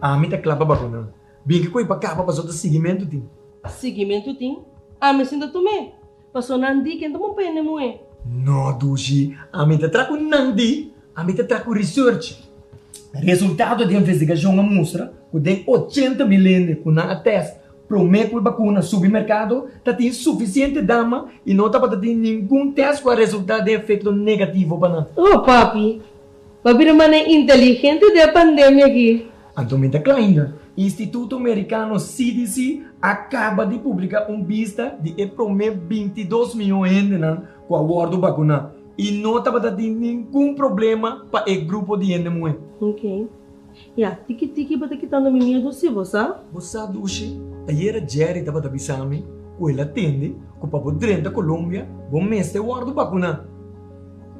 Ami ta kla pa bakuná. Bin ki koi pa kaba paso ta siguimentu tin. Siguimentu tin? Ami sinta tum'é. Paso nan di ken ta bon pa hende muhé. No dushi, ami ta tra ku nan di, ami ta tra ku research. Resultado di investigashon a mustra ku den 80.000 hende ku nan a test promé ku e bakuna subi merkado ta tin sufisiente dama i no tabata tin ningun test ku a resultá den efekto negativo pa nan. Oh papi, Bo a bira manera inteligente den e pandemia aki. Anto mi ta kla ainda. Instituto Merikano CDC a kaba di publiká un bista di e promé 22 mion hendenan ku a wòrdu bakuná i no tabata tin ningun problema pa e grupo di hende muhé. Ok. Ya, tiki tiki bo ta kitando mi miedu si, bo sa? Bo sa dushi, ayera Jerry tabata bisa mi ku el a tende ku pa bo drenta Colombia bo mester wòrdu bakuná.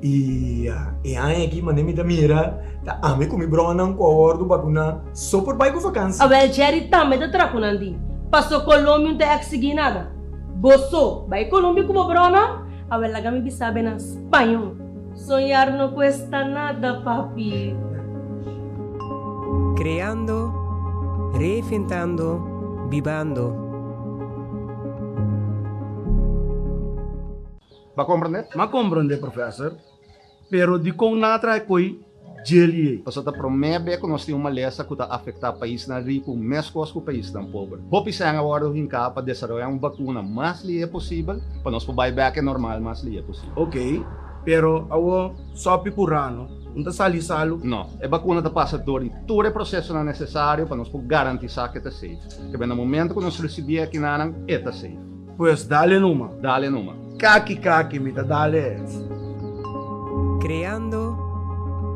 I e aña aki manera mi ta mira ta ami ku mi bronan ku a wòrdu bakuná so por bai ku vakansi. Awel Jerry tambe ta traha ku nan di. Paso Colombia no ta eksigí nada. Bo so bai Colombia ku bo bronan? Awel laga mi bisa be na spañó. Soñar no cuesta nada papi. Creando, reinventando, bibando. Bo a komprondé? M'a komprondé, professor. Pero dikon nan a traha e koi djeli ei? Pasobra ta promé be ku nos tin un malesa ku ta afektá paisnan riku meskos ku paisnan pober. Hopi sèn a wòrdu hinká pa desaroyá un bakuna mas lihé posibel pa nos por bai bèk e normal mas lihé posibel. Oké, pero awor sòpi ku rano no ta sali salu? No, e bakuna ta pasa dor di tur e prosesonan nesesario pa nos por garantisá ku e ta safe. Kebé na momento ku nos risibí e akinanan, e ta safe. Pues dale numa. Dale numa. Kaki kaki mi ta dale. Creando,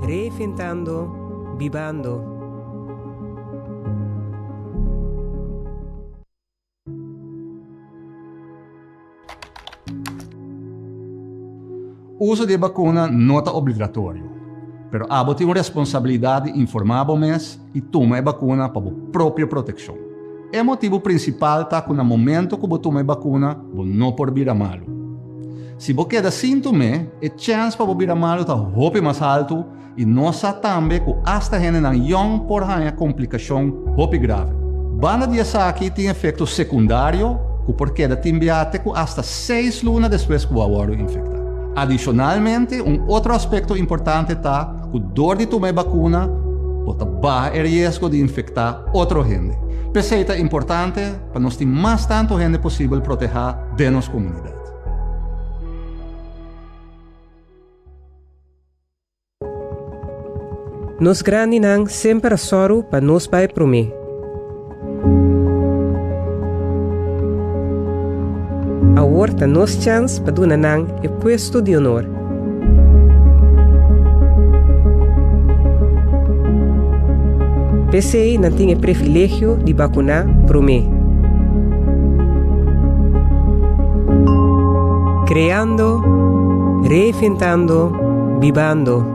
reinventando, bibando. Uso di e bakuna no ta obligatorio, pero abo tin un responsabilidat di informá bo mes i tuma e bakuna pa bo propio protekshon. E motibu prinsipal ta ku na momento ku bo tuma e bakuna bo no por bira malu. Si bo keda sin tum'é, e chèns pa bo bira malu ta hopi mas haltu i nos sa tambe ku asta hendenan yòn por haña komplikashon hopi grave. Banda di esaki tin efekto sekundario ku por keda tin bia te ku asta seis luna despues ku bo a wòrdu infektá. Adishonalmente, un otro aspekto importante ta ku dor di tuma e bakuna bo ta baha e riesgo di infektá otro hende. P'esei ta importante pa nos tin mas tantu hende posibel protehá den nos komunidat. Nos grandinan semper a sòru pa nos bai promé. Awor ta nos chèns pa duna nan e puesto di honor. P'esei nan tin e privilegio di bakuná promé. Kreando, reinventando, bibando.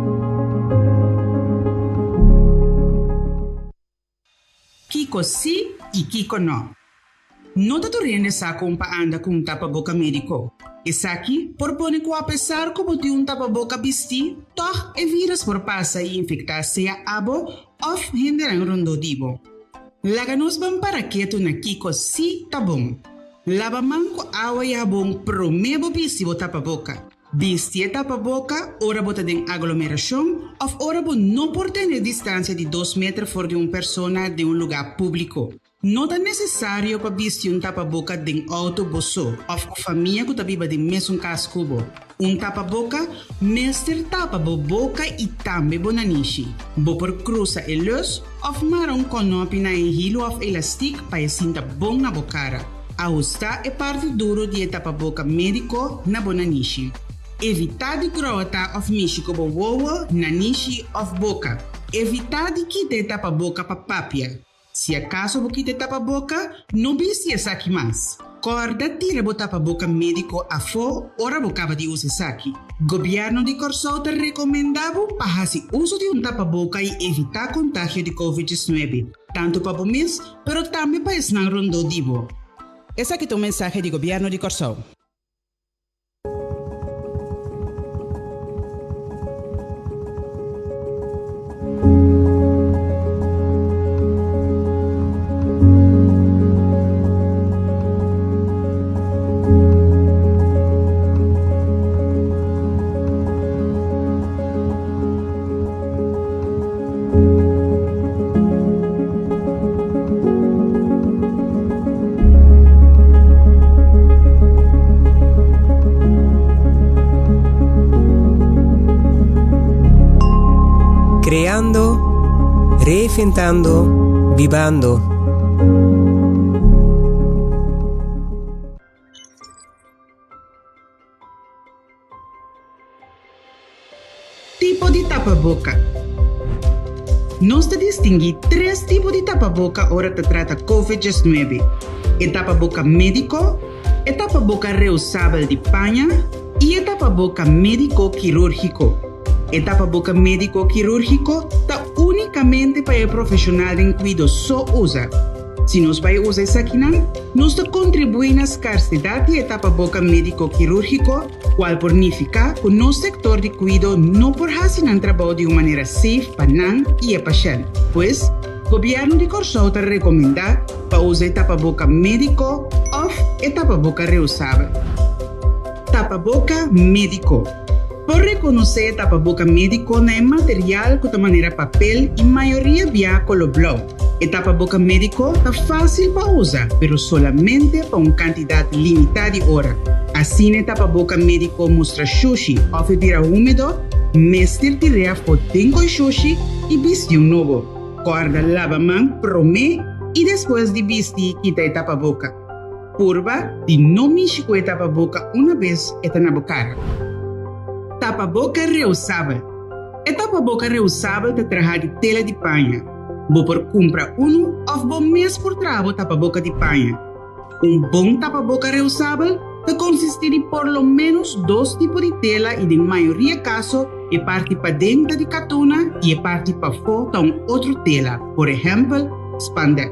Kiko sí i kiko nò? No ta tur hende sa kon pa anda ku un tapaboka médiko. Esaki por pone ku apesar ku bo tin un tapaboka bistí, tòg e vírus por pasa i infektá sea abo òf hendenan rondó di bo. Laga nos ban para ketu na kiko sí ta bon. Laba man ku awa i habon promé bo bisti bo tapaboka. Bisti e tapaboka ora bo ta den aglomerashon òf ora bo no por tene distansia di dos meter for di un persona den un lugá públiko. No ta nesesario pa bisti un tapaboka den outo bo so òf ku famia ku ta biba den mesun kas ku bo. Un tapaboka mester tapa bo boka i tambe bo nanishi. Bo por krusa e lus òf mara un kònòpi na e hilu òf elastik pa e sinta bon na bo kara. Ahustá e parti duru di e tapaboka médiko na bo nanishi. Evitá di grota òf mishi ku bo wowo, nanishi òf boka. Evitá di kita e tapaboka pa papia. Si akaso bo kita e tapaboka, no bisti esaki mas. Kòrda tira bo tapaboka médiko afó ora bo kaba di usa esaki. Gobièrnu di Kòrsou ta rekomendá bo pa hasi uso di un tapaboka i evitá kontagio di Covid 19, tantu pa bo mes pero tambe pa esnan rondó di bo. Esaki ta un mensahe di Gobièrnu di Kòrsou. Creando, reinventando, bibando. Tipo di tapaboka. Nos ta distinguí tres tipo di tapaboka ora ta trata Covid 19, e tapaboka médiko, e tapaboka reusabel di paña i e tapaboka médiko kirúrgiko. E tapaboka médiko kirúrgiko ta únikamente pa e profeshonal den kuido so usa. Si nos bai usa esakinan, nos ta kontribuí na skarsedat di e tapaboka médiko kirúrgiko, kual por nifiká ku nos sektor di kuido no por hasi nan trabou di un manera safe pa nan i e pashènt. Pues, Gobièrnu di Kòrsou ta rekomendá pa usa e tapaboka médiko òf e tapaboka reusabel. Tapaboka médiko. Por rekonosé e tapaboka médiko na e material ku ta manera papel i mayoria bia koló blou. E tapaboka médiko ta fásil pa usa, pero solamente pa un kantidat limitá di ora. Asina e tapaboka médiko mustra shushi òf e bira húmedo, mester tir'é afó den koi shushi i bisti un nobo. Kòrda laba man promé i despues di bisti kita e tapaboka. Purba di no mishi ku e tapaboka una bes e ta na bo kara. Tapaboka reusabel. E tapaboka reusabel ta traha di tela di paña. Bo por kumpra unu òf bo mes por traha bo tapaboka di paña. Un bon tapaboka reusabel ta konsistí di por lo ménos dos tipo di tela i den mayoria kaso e parti paden ta di katuna i e parti pafó ta un otro tela, por ehèmpel, spandex.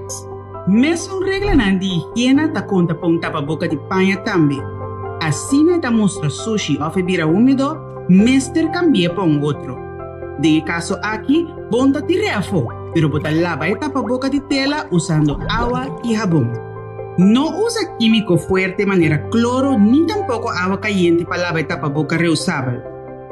Mesun reglanan di higiena ta konta pa un tapaboka di paña tambe. Asina e ta mustra sushi òf e bira húmedo, mester kambi'é pa un otro. Den e kaso aki, bon ta tir'é afó, pero bo ta laba e tapaboka di tela usando awa i habon. No usa kímiko fuerte manera kloro ni tampoko awa kayente pa laba e tapaboka reusabel.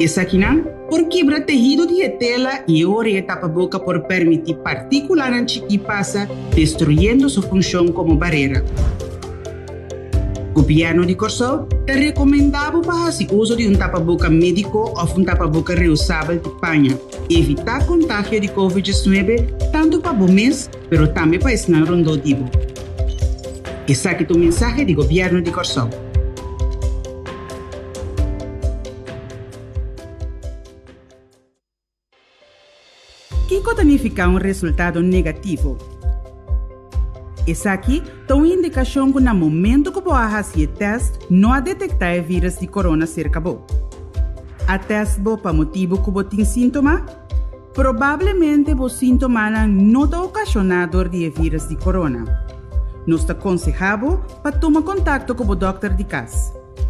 Esakinan por kibra tehido di e tela i e ora e tapaboka por permití partíkulanan chikí pasa, destruyendo su funshon komo barera. Gobièrnu di Kòrsou ta rekomendá bo pa hasi uso di un tapaboka médiko òf un tapaboka reusabel di paña. Evitá kontagio di Covid 19 tantu pa bo mes pero tambe pa esnan rondó di bo. Esaki ta un mensahe di Gobièrnu di Kòrsou. Kiko ta nifiká un resultado negativo? Esaki ta un indikashon ku na momentu ku bo a hasi e tèst no a detektá e vírus di korona serka bo. A tèst bo pa motibu ku bo tin síntoma? Probablemente bo síntomanan no ta okashoná dor di e vírus di korona. Nos ta konsehá bo pa tuma kontakto ku bo dòkter di kas.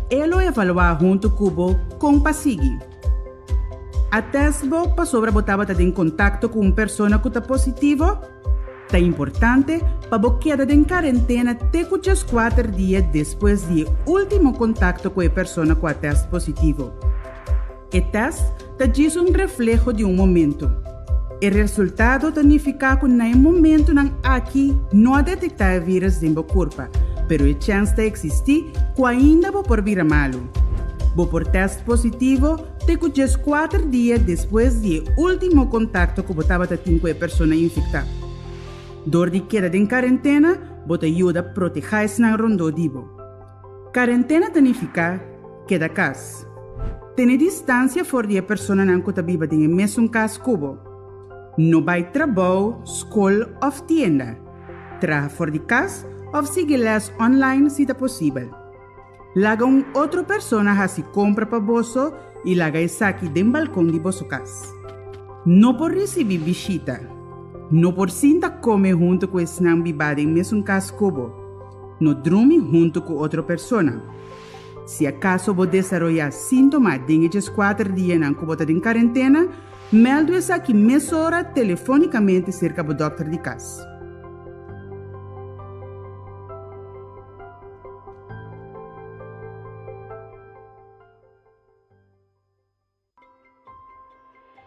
E lo evaluá huntu ku bo kon pa sigui. A tèst bo pasobra bo tabata den kontakto ku un persona ku ta positivo? Ta importante pa bo keda den karentena te ku djeskuater dia despues di e último kontakto ku e persona ku a tèst positivo. E tèst ta djis un refleho di un momento. E resultado ta nifiká ku na e momentunan aki no a detektá e vírus den bo kurpa, pero e chèns ta eksistí ku ainda bo por bira malu. Bo por tèst positivo te ku 14 dia despues di e último kontakto ku bo tabata tin ku e persona infektá. Dor di keda den karentena, bo ta yuda protehá esnan rondó di bo. Karentena ta nifiká keda kas. Tene distansia for di e personanan ku ta biba den e mesun kas ku bo. No bai trabou, skol òf tienda. Traha for di kas òf sigui lès online si ta posibel. Laga un otro persona hasi kompra pa boso i laga esaki den balkon di boso kas. No por risibí bishita. No por sinta kome huntu ku esnan bibá den mesun kas ku bo. No drumi huntu ku otro persona. Si akaso bo desaroyá síntoma den e 14 dianan ku bo ta den karentena, mèldu esaki mesora telefónikamente serka bo dòkter di kas.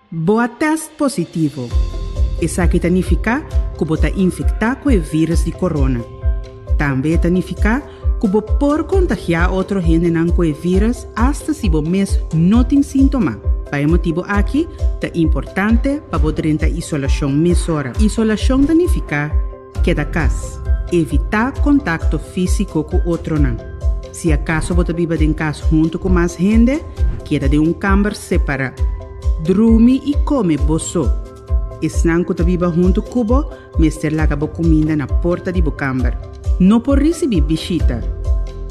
Bo a tèst positivo. Esaki ta nifiká ku bo ta infektá ku e vírùs di corona. Tambe e ta nifiká ku bo por kontagiá otro hendenan ku e vírùs asta si bo mes no tin síntoma. Pa e motibu aki ta importante pa bo drenta isolashon mesora. Isolashon ta nifiká keda kas. Evitá kontakto físiko ku otronan. Si akaso bo ta biba den kas huntu ku mas hende, keda den un kamber separá. Drumi i kome bo so. Esnan ku ta biba huntu ku bo mester laga bo kuminda na porta di bo kamber. No por risibí bishita.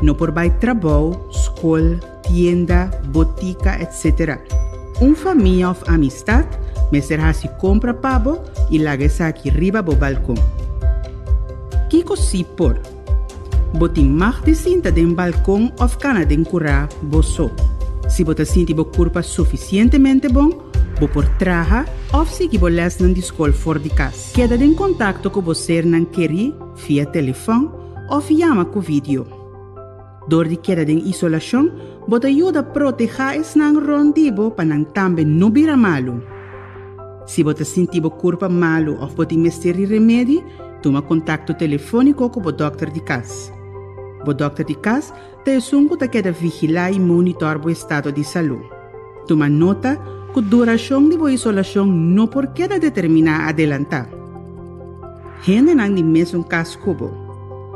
No por bai trabou, skol, tienda, botika, etc. Un famia òf amistat mester hasi kompra pa bo i laga esaki riba bo balkon. Kiko sí por? Bo tin mag di sinta den balkon òf kana den kurá bo so. Si bo ta sinti bo kurpa sufisientemente bon, Bo por traha òf sigui bo lèsnan di skol for di kas. Keda den kontakto ku bo sernan kerí via telefòn òf yama ku vidio. Dor di keda den isolashon, bo ta yuda protehá esnan rònt di bo pa nan tambe no bira malu. Si bo ta sinti bo kurpa malu òf bo tin mester di remedi, tuma kontakto telefóniko ku bo dòkter di kas. Bo dòkter di kas ta esun ku ta keda vigilá i monitòr bo estado di salú. Tuma nota ku durashon di bo isolashon no por keda determiná adelantá. Hendenan di mesun kas ku bo.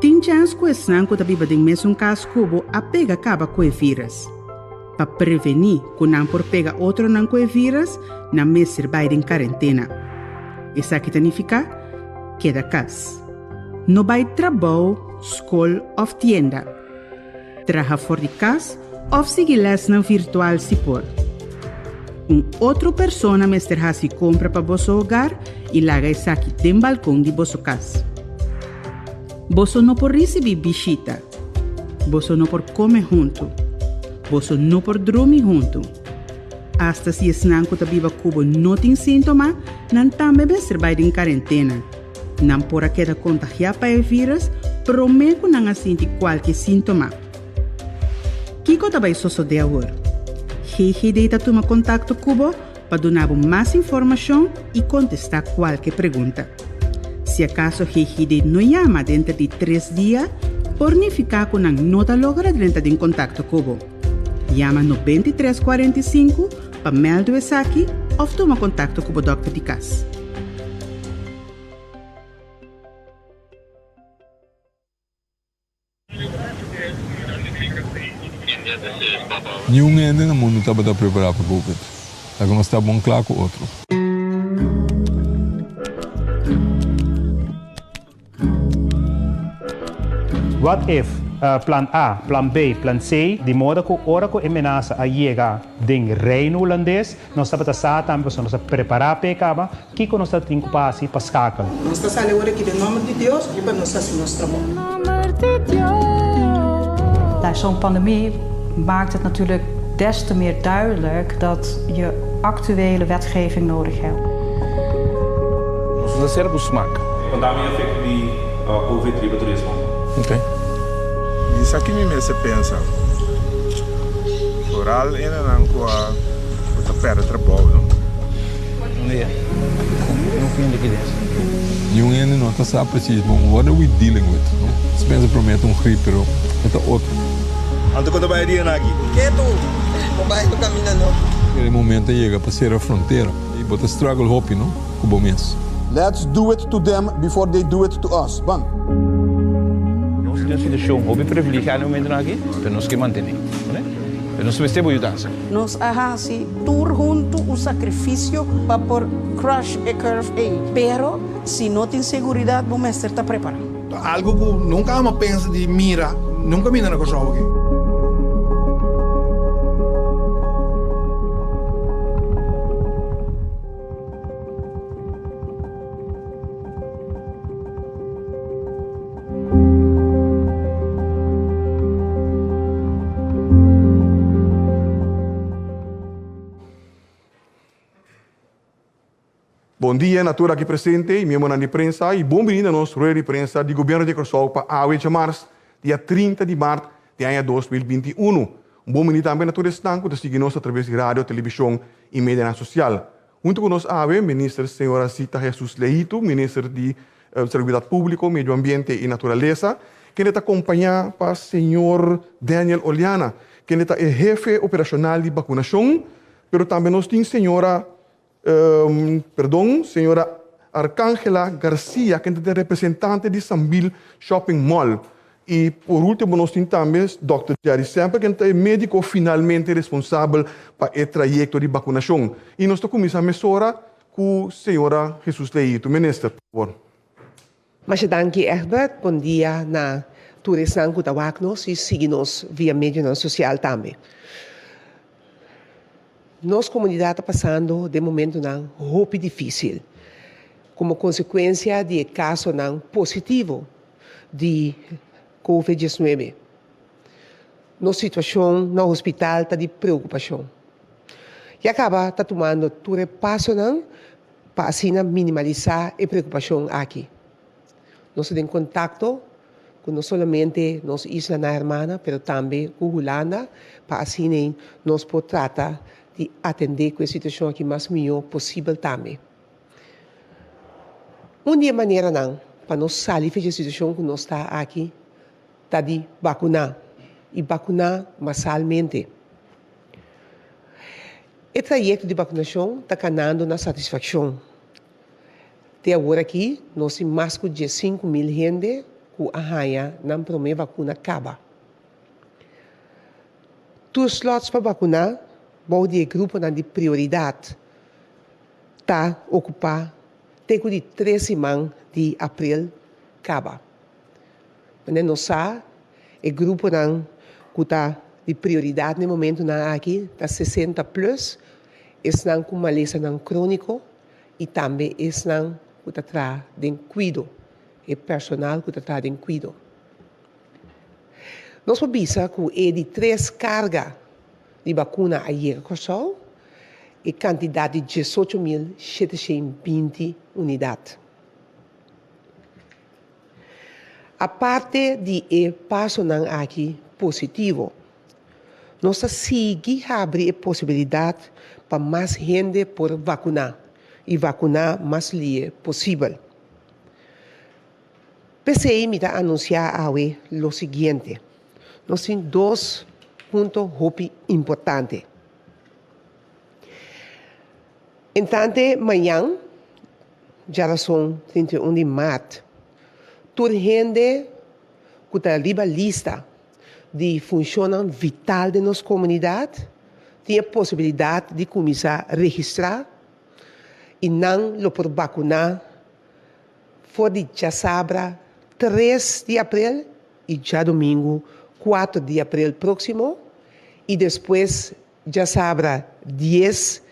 Tin chèns ku esnan ku ta biba den mesun kas ku bo a pega kaba ku e vírùs. Pa prevení ku nan por pega otronan ku e vírùs, nan mester bai den karentena. Esaki ta nifiká keda kas. No bai trabou, skol òf tienda. Traha for di kas òf sigui lèsnan virtual si por. Un otro persona mester hasi kompra pa boso hogar i laga esaki den balkon di boso kas. Boso no por risibí bishita. Boso no por kome huntu. Boso no por drumi huntu. Asta si esnan ku ta biba ku bo no tin síntoma, nan tambe mester bai den karentena. Nan por a keda kontagiá pa e vírùs promé ku nan a sinti kualke síntoma. Kiko ta bai sosodé awor? GGD ta tuma kontakto ku bo pa duna bo mas informashon i kontestá kualke pregunta. Si akaso GGD no yama denter di tres dia, por nifiká ku nan no ta logra drenta den kontakto ku bo. Yama 93 45 pa mèldu esaki òf tuma kontakto ku bo dòkter di kas. Niun hende na mundu tabata prepará pa Covid. Laga nos ta bon kla ku otro. What if, plan A, plan B, plan C, di moda ku ora ku e menasa a yega den Reino Hulandes, nos tabata sa tambe pasobra nos a prepará p'e kaba, kiko nos ta tin ku pa hasi pa skakel. Nos ta sali awor aki den nòmber di Dios i pa nos hasi nos trabou. Nou, zo'n pandemie maakt het natuurlijk des te meer duidelijk dat je actuele wetgeving nodig hebt. Nos no ta sera ku smak. Konta mi efekto di Covid riba turismo. Ok. Mi sa ki mi mester pensa. Foral enanan ku a ku ta pèrdè trabou no. Un dia. No fin likides. Niun hende no ta sa precies bon what are we dealing with no. Nos pensa prome ta un grip pero e ta otro. Anto kon ta bai e dianan aki? Ketu! Bo bai no kaminda no. E momento a yega pa sera frontera y bo ta struggle hopi no cu bo mes. Let's do it to them before they do it to us. Ban! Nos tin un situashon hopi privilegiá na e momentunan aki, pero nos ke mantené, oké? Pero nos mester bo yudansa. Nos a hasi tur huntu un sakrifisio pa por crush e curve ei, pero si no tin seguridat bo mester ta prepará. Ta algo ku nunka amo pensa di mira, nunka mira na Kòrsou aki. Bon dia na tur aki presente y miembronan di prensa y bon bini na nos rueda di prensa di Gobierno di Kòrsou pa awe djamars dia 30 di mart di aña 2021. Un bon bini tambe na tur esnan ku ta sigui nos atraves di radio, televishon y medianan sosial. Huntu ku nos awe, Minister Señora Zita Jesus Leito, Minister di Salubridat Públiko, Medio Ambiente i Naturalesa, kende ta kompañá pa Señor Daniel Oleana, kende ta e hefe operashonal di bakunashon, pero tambe nos tin Señora, perdon, Señora Arcangela Garcia, kende ta e representante di Sambil Shopping Mall. I por último nos tin tambe Dòkter Jerry Semper, ken ta e médiko finalmente responsabel pa e trayekto di bakunashon. I nos ta kuminsá mesora ku señora Jesus Leito. Minister, por fabor. Masha danki Egbert, bon dia na tur esnan ku ta wak nos i sigui nos via medionan sosial tambe. Nos komunidat ta pasando den momentunan hopi difísil komo konsekuensia di e kasonan positivo di Covid diesnuebe. Nos situashon na hospital ta di preokupashon. Ya kaba ta tumando tur e pasonan pa asina minimalisá e preokupashon aki. Nos ta den kontakto ku no solamente nos islanan hermana pero tambe ku Hulanda pa asina nos por trata di atendé ku e situashon aki mas mihó posibel tambe. Un di e maneranan pa nos sali for dje situashon ku nos ta aki ta di bakuná i bakuná masalmente. E trayekto di bakunashon ta kanando na satisfakshon. Te awor aki nos tin mas ku 15.000 hende ku a haña nan promé bakuna kaba. Tur slots pa bakuná bou di e gruponan di prioridat ta okupá te ku di tres siman di aprel kaba. Manera nos sa, e gruponan ku ta di prioridat na e momentunan aki ta 60 plus, esnan ku malesanan króniko i tambe esnan ku ta traha den kuido, e personal ku ta traha den kuido. Nos por bisa ku e di tres karga di bakuna a yega Kòrsou, e kantidat di 18.720 unidat. Aparte di e pasonan aki positivo, nos ta sigui habri e posibilidat pa mas hende por vakuná i vakuná mas lie posibel. P'esei mi ta anunsiá awe lo siguiente, Nos tin dos punto hopi importante. Entrante mañan, djarason 31 di mart, tur hende ku ta riba lista di funshonnan vital den nos komunidat tin e posibilidat di kuminsá registrá i nan lo por bakuná for di djasabra 3 di aprel i djadumingu 4 di aprel próksimo i despues djasabra 10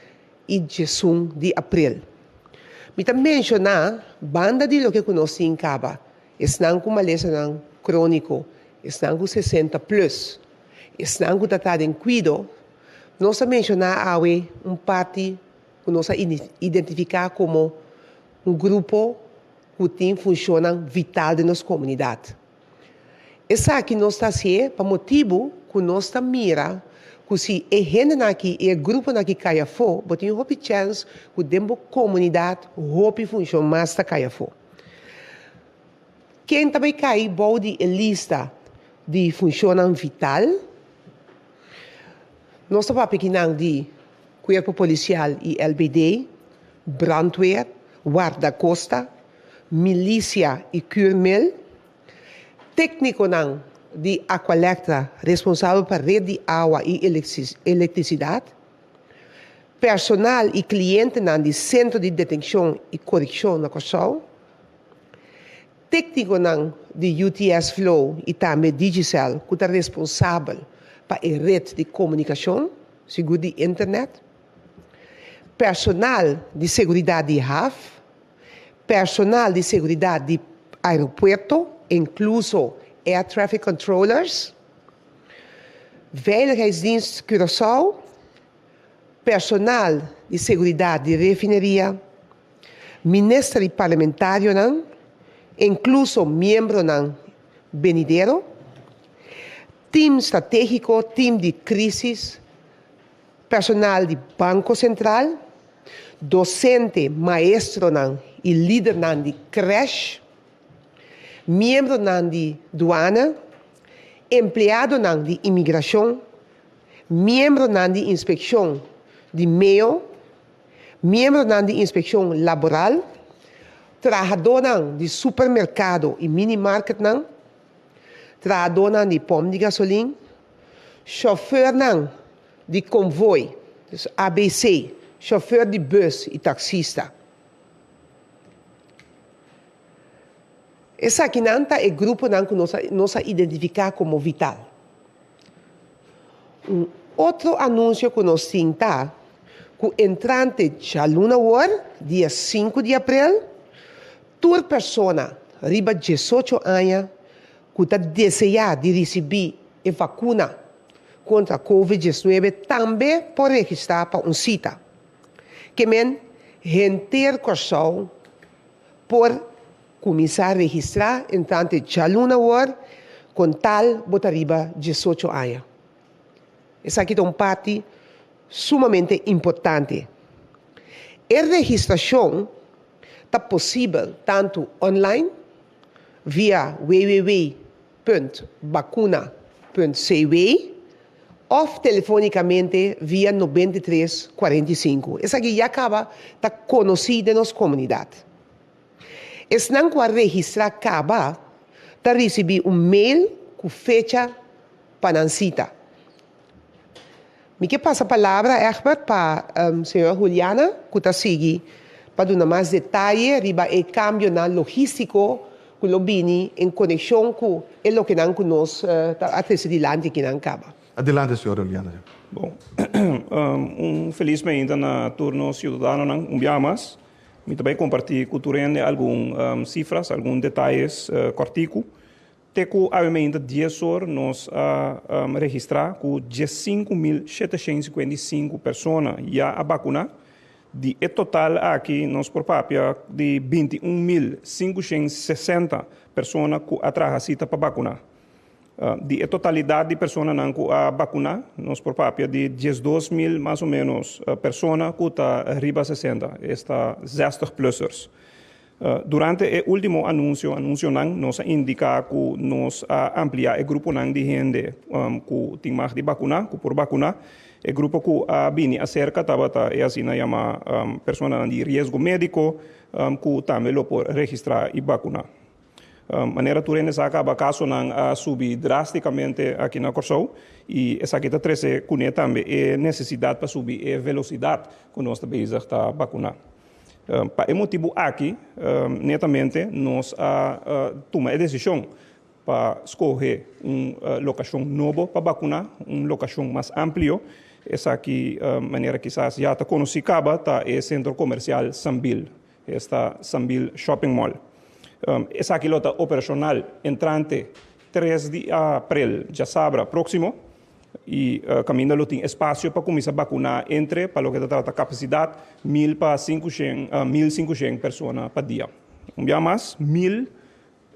i 11 di aprel. Mi ta menshoná banda di loke ku nos tin kaba, esnan ku malesanan króniko, esnan ku 60 plus, esnan ku ta ta den kuido, nos ta menshoná awe un parti ku nos a identifiká komo un grupo ku tin funshonnan vital den nos komunidat. Esaki nos ta hasié pa motibu ku nos ta mira ku si e hendenan aki i e gruponan aki kai afó, bo tin hopi chèns ku den bo komunidat hopi funshon mas ta kai afó. Ken ta bai kai bou di e lista di funshonnan vital? Nos ta papia kinan di Kuerpo Polisial i LBD, Brandweer, Wardakosta, Milisia i Kürmel, téknikonan di Aqualectra responsabel pa ret di awa i elektrisidat, personal i klientenan di Sentro di Detenshon i Korekshon na Kòrsou, téknikonan di UTS Flow i tambe Digicel ku ta responsabel pa e ret di komunikashon, sigur di internet, personal di seguridat di haf, personal di seguridat di aeropuerto, inkluso air traffic controllers, Veiligheidsdienst Curaçao, personal di seguridat di refineria, minister i parlamentarionan, inkluso miembronan benidero, tim stratégiko, tim di krísis, personal di Banko Sentral, Dosente, maestronan i lidernan di krèsh, miembronan di duana, empleadonan di imigrashon, miembronan di inspekshon di meo, miembronan di inspekshon laboral, trahadónan di supermerkado i minimarketnan, trahadónan di pòmp di gasolin, shòfernan di konvoi, dus ABC, shòfer di bùs i taksista. Esakinan ta e gruponan ku nos a nos a identifiká komo vital. Un otro anunsio ku nos tin ta ku entrante djaluna awor, dia sinku di aprel, tur persona riba diesocho aña ku ta deseá di risibí e vakuna kontra Covid diesnuebe tambe por registrá pa un sita. Ke men henter Kòrsou por kuminsá registrá entrante djaluna awor kon tal bo ta riba diesocho aña. Esaki ta un parti sumamente importante. E registrashon ta posibel tantu online via www punt bakuna punt cw òf telefonikamente via 93 45. Esaki ya kaba ta konosí den nos komunidat. Esnan ku a registrá kaba ta risibí un mail ku fecha pa nan sita. Mi ke pasa palabra, Egbert, pa señora Juliana ku ta sigui pa duna mas detaye riba e kambionan logístiko ku lo bini en konekshon ku e lokenan ku nos ta a trese dilanti akinan kaba. Adelante, señora Juliana. Bon, un felis mainta na tur nos siudadanonan un biaha mas. Mi ta bai kompartí ku tur hende algun sifras, algun detayes kòrtiku. Te ku awe mainta dies or nos a registrá ku 15.755 persona ya a bakuná. Di e total aki nos por papia di 21.560 persona ku a traha sita pa bakuná. Di e totalidat di personanan ku a bakuná nos por papia di 12.000 mas o ménos persona ku ta riba 60, esta zestig plussers. Durante e último anunsio, anunsionan, nos a indiká ku nos a ampliá e gruponan di hende ku tin mag di bakuná, ku por bakuná. E grupo ku a bini aserka tabata e asina yamá personanan di riesgo médiko ku tambe lo por registrá i bakuná. Manera tur hende sa kaba kasonan a subi drástikamente aki na Kòrsou i esaki ta trese kuné tambe e nesesidat pa subi e velosidat ku nos ta bezig ta bakuná. Pa e motibu aki, netamente nos a tuma e desishon pa skohe un lokashon nobo pa bakuná, un lokashon mas amplio. Esaki, manera kisas ya ta konosí kaba, ta e sentro komersial Sambil, esta Sambil Shopping Mall. Esaki lo ta operashonal entrante tres di aprel, djasabra próksimo. I kaminda lo tin espasio pa kuminsá bakuná entre, pa loke ta trata kapasidat, mil pa sinkushen, 1500 persona pa dia. Un bia mas, mil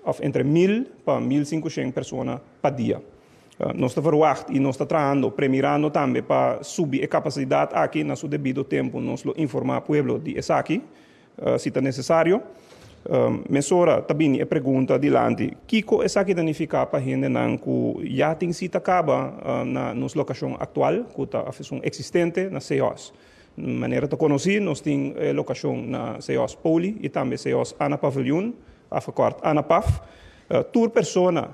òf entre mil pa 1500 persona pa dia. Nos ta verwagt i nos ta trahando, premirando tambe pa subi e kapasidat aki na su debido tempu. Nos lo informá pueblo di esaki. Si ta nesesario. Mesora ta bini e pregunta dilanti, kiko esaki ta nifiká pa hendenan ku ya tin sita kaba na nos lokashon aktual, ku ta esun eksistente na CEOS? Manera ta konosí, nos tin e lokashon na CEOS Poli i tambe CEOS Anna Paviljoen, afgekort Anapaf. Tur persona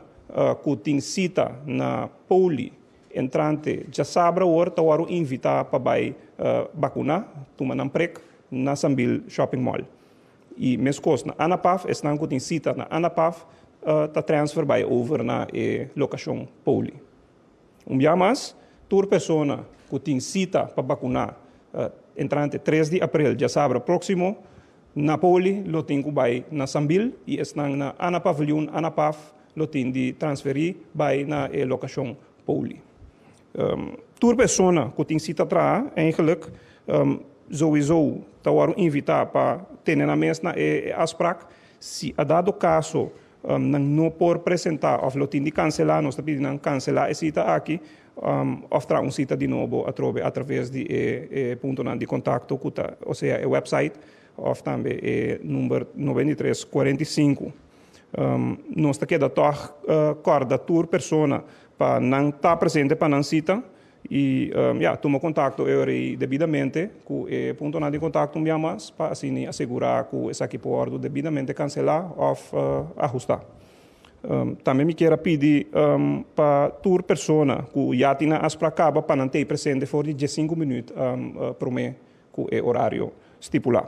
ku tin sita na Poli entrante djasabra awor ta wòrdu invitá pa bai bakuná, tuma nan prek. Na Sambil Shopping Mall. I meskos na Anapaf, esnan ku tin sita na Anapaf ta transfer bai over na e lokashon Poli. Un bia mas, tur persona ku tin sita pa bakuná entrante tres di aprel djasabra próksimo na Poli lo tin ku bai na Sambil i esnan na Ana Paviljoen, Anapaf, lo tin di transferí bai na e lokashon Poli. Tur persona ku tin sita traha eigenlijk souiso ta wòrdu invitá pa tene nan mes na e afsprak. Si a dado kaso nan no por presentá òf lo tin di kanselá, nos ta pidi nan kanselá e sita aki. òf traha un sita di nobo atrobe atraves di e e puntonan di kontakto ku ta osea e wèpsait òf tambe e number 93 45. Nos ta keda tòg kòrda tur persona pa nan ta presente pa nan sita i ya tuma kontakto e ora ei debidamente ku e puntonan di kontakto un bia mas pa asina asegurá ku esaki por wòrdu debidamente kanselá òf ahustá. Tambe mi kier a pidi pa tur persona ku ya tin nan afsprak kaba pa nan tei presente for di diesinku minüt promé ku e orario stipulá.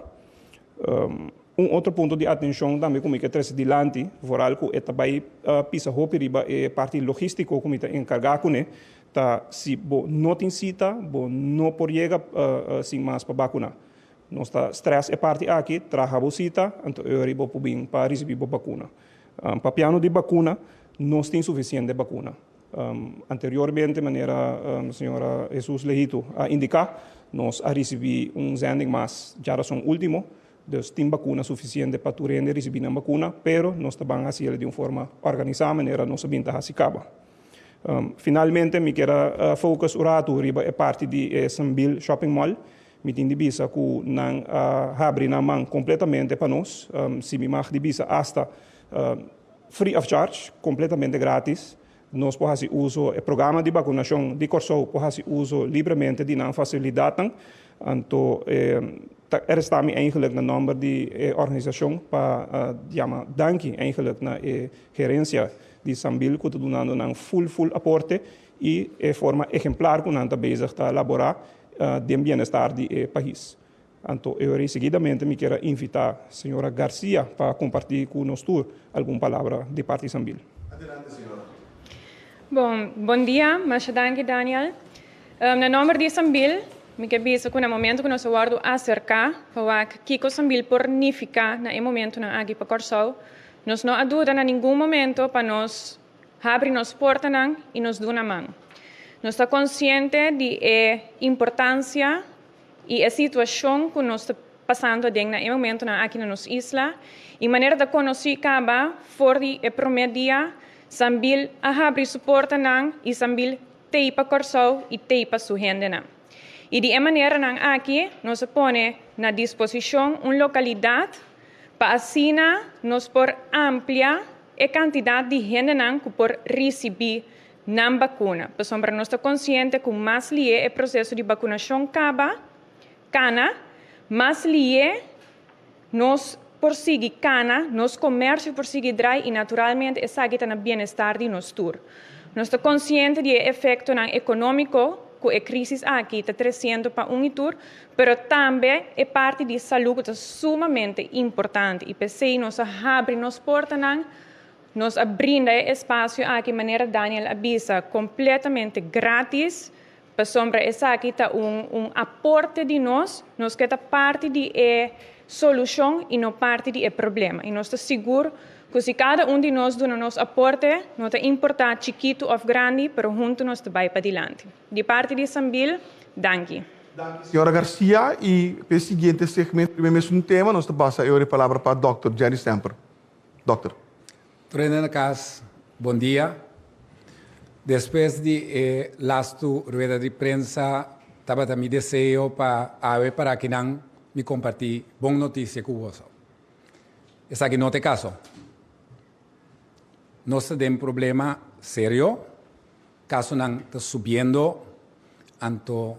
Un otro punto di atenshon tambe ku mi ke trese dilanti, vooral ku e ta bai pisa hopi riba e parti logístiko ku mi ta enkargá kuné, ta si bo no tin sita, bo no por yega sin mas pa bakuná. Nos ta stress e parti aki, traha bo sita, anto e ora bo por bin pa risibí bo bakuna. Papiando di bakuna, nos tin sufisiente bakuna. Anteriormente, manera señora Jesus Leito a indiká, nos a risibí un zending mas djarason último, dus tin bakuna sufisiente pa tur hende risibí nan bakuna, pero nos ta ban hasi el di un forma organisá manera nos a bin ta hasi kaba. Finalmente mi kier a focus un ratu riba e parti di e Sambil Shopping Mall. Mi tin di bisa ku nan a habri nan man kompletamente pa nos, si mi mag di bisa asta free of charge, kompletamente gratis. Nos por hasi uso, e programa di bakunashon di Kòrsou por hasi uso libremente di nan fasilidatnan. Anto ta resta mi eigenlik na nòmber di e organisashon pa yama danki eigenlik na e gerensia di Sambil ku ta dunando nan ful ful aporte i e forma ehemplar ku nan ta bezig ta laborá den bienestar di e pais. Anto e ora ei seguidamente mi kier a invitá señora Garcia pa kompartí ku nos tur algun palabra di parti Sambil. Adelante señora. Bon, bon dia, masha danki Daniel. Na nomber di Sambil, mi ke bisa ku na momento ku nos a wòrdu aserká pa wak kiko Sambil por nifiká na e momentunan aki pa Kòrsou, nos no a duda na ningun momento pa nos Habri nos portanan i nos duna man. Nos ta konsiente di e importansia i e situashon ku nos ta pasando aden na e momentunan aki na nos isla i manera ta konosí kaba for di e promé dia Sambil a habri su portanan i Sambil t'ei pa Kòrsou i t'ei pa su hendenan. I di e maneranan aki nos a pone na disposishon un lokalidat pa asina nos por amplia e kantidat di hendenan ku por risibí nan bakuna, pasobra nos ta konsiente ku mas lié e proseso di bakunashon kaba, kana, mas lié nos por sigui kana, nos komersio por sigui drai i naturalmente esaki ta na bienestar di nos tur. Nos ta konsiente di e efektonan ekonómiko ku e krísis aki ta tresiendo pa un i tur, pero tambe e parti di salú ku ta sumamente importante i p'esei nos a habri nos portanan, nos a brinda e espasio aki manera Daniel a bisa kompletamente grátis, pasobra esaki ta un un aporte di nos, nos ke ta parti di e solushon i no parti di e problema i nos ta sigur ku si kada un di nos duna nos aporte, no ta importá chikitu òf grandi, pero huntu nos ta bai padilanti. Di parti di Sambil, danki. Danki señora Garcia y p'e siguiente segmento riba e mesun tema nos ta pasa e ora e palabra pa Dòkter Jerry Stamper. Dòkter. Tur hende na kas, bon dia. Despues di e lastu rueda di prensa tabata mi deseo pa awe para akinan mi kompartí bon notisia ku boso. Esaki no ta e kaso. Nos ta den problema serio. Kasonan ta subiendo, anto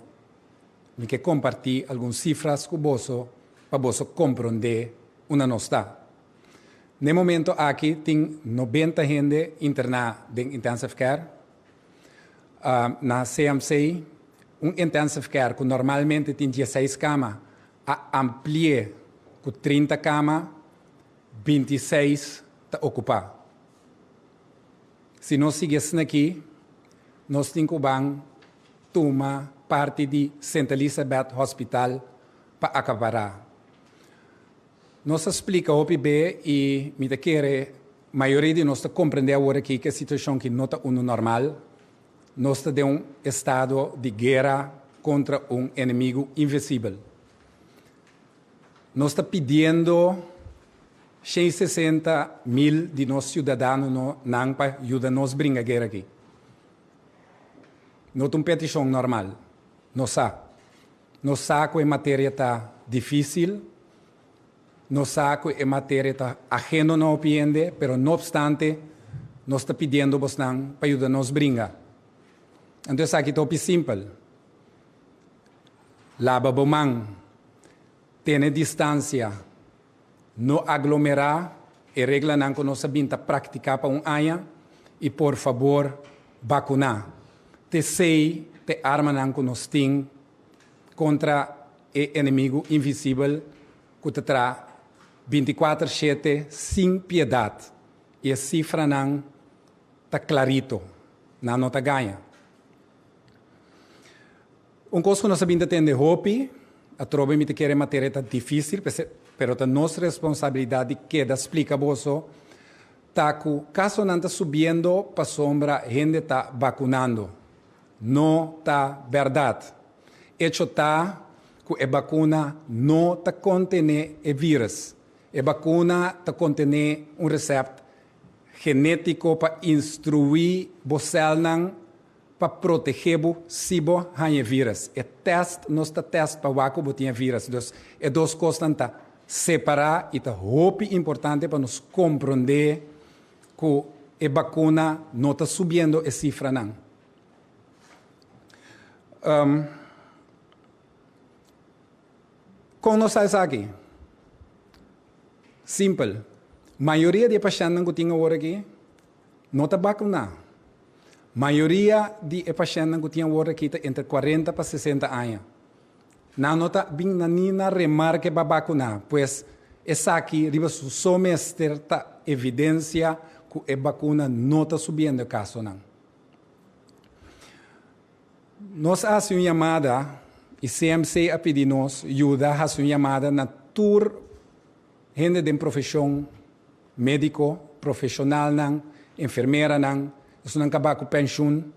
mi ke kompartí algun sifras ku boso pa boso komprondé unda nos ta. N'e momento aki tin nobenta hende interná den intensive care. Na CMC, un intensive care ku normalmente tin dieseis kama a ampli'é ku 30 kama, 26 ta okupá. Si nos sigui asina aki, nos tin ku ban tuma parti di Sint Elisabeth Hospital pa akapará. Nos a splika hopi be i mi ta kere mayoria di nos ta komprendé awor aki ku e situashon aki no ta unu normal. Nos ta den un estado di guera kontra un enemigu invisibel. Nos ta pidiendo 160 mil di nos siudadanonan pa yuda nos bringa guera aki. No ta un petishon normal. Nos sa. Nos sa ku e materia ta difísil, nos sa ku e materia ta ajeno na hopi hende, pero no opstante nos ta pidiendo bosnan pa yuda nos bringa. Anto esaki ta hopi simpel. Laba bo man, tene distansia, no aglomerá, e reglanan ku nos a bin ta praktiká pa un aña, i por fabor bakuná. T'esei t'e armanan ku nos tin kontra e enemigu invisibel ku ta traha bintikuater shete sin piedat, i e sifranan ta klarito, nan no ta gaña. Un kos ku nos a bin ta tende hopi, atrobe mi ta kere materia ta difísil, pero ta nos responsabilidat di keda splika boso, ta ku kasonan ta subiendo pasobra hende ta bakunando. No ta bèrdat. Echo ta ku e bakuna no ta kontené e vírus. E bakuna ta kontené un resèpt genétiko pa instruí bo sèlnan pa protegé bo si bo haña e vírus. E tèst nos ta tèst pa wak ku bo tin e vírus. Dus e dos kosnan ta separá i ta hopi importante pa nos komprondé ku e bakuna no ta subiendo e sifranan. Kon nos sa esaki? Simpel. Mayoria di e pashèntnan ku tin awor aki no ta bakuná. Mayoria di e pashèntnan ku tin awor aki ta entre kuarenta pa sesenta aña. Nan no ta bin na ni na remarke pa bakuná. Pues esaki riba su so mester ta evidensia ku e bakuna no ta subiendo e kasonan. Nos a hasi un yamada i CMC a pidi nos yuda hasi un yamada na tur hende den profeshon médiko, profeshonalnan, enfermeranan, esunnan kaba ku penshun,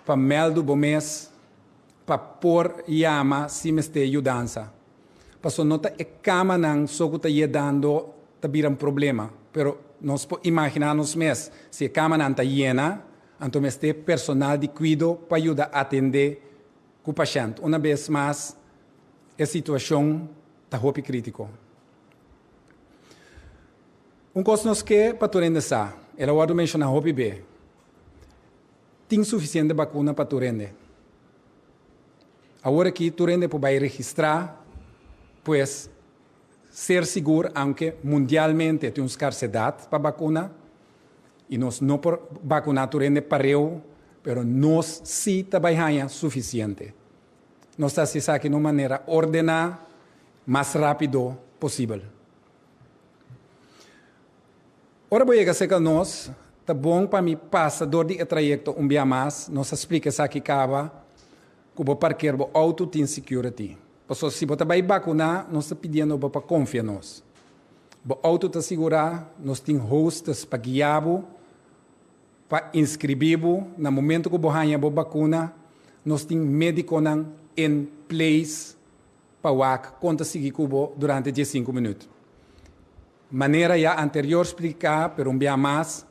pa mèldu bo mes pa por yama si mester yudansa. Pasobra no ta e kamanan so ku ta yedando ta bira un problema, pero nos por imaginá nos mes si e kamanan ta yena, anto mester personal di kuido pa yuda atendé ku pashènt. Una bes mas e situashon ta hopi krítiko. Un kos nos ke pa tur hende sa, el a wòrdu menshoná hopi be, tin sufisiente bakuna pa tur hende. Awor aki tur hende por bai registrá, pues ser sigur aunke mundialmente tin un skarsedat pa bakuna i nos no por bakuná tur hende pareu, pero nos sí ta bai haña sufisiente. Nos ta hasi esaki na un manera ordená, mas rápido posibel. Ora bo yega serka nos, ta bon pa mi pasa dor di e trayekto un bia mas. Nos a splika esaki kaba ku bo parker bo outo tin security. Pasobra si bo ta bai bakuná, nos ta pidiendo bo pa konfia nos. Bo outo ta sigurá, nos tin hostess pa guia bo, pa inskribí bo. Na momento ku bo haña bo bakuna, nos tin médikonan in place pa wak kon ta sigui ku bo durante diesinku minüt. Manera ya anterior spliká, pero un bia mas,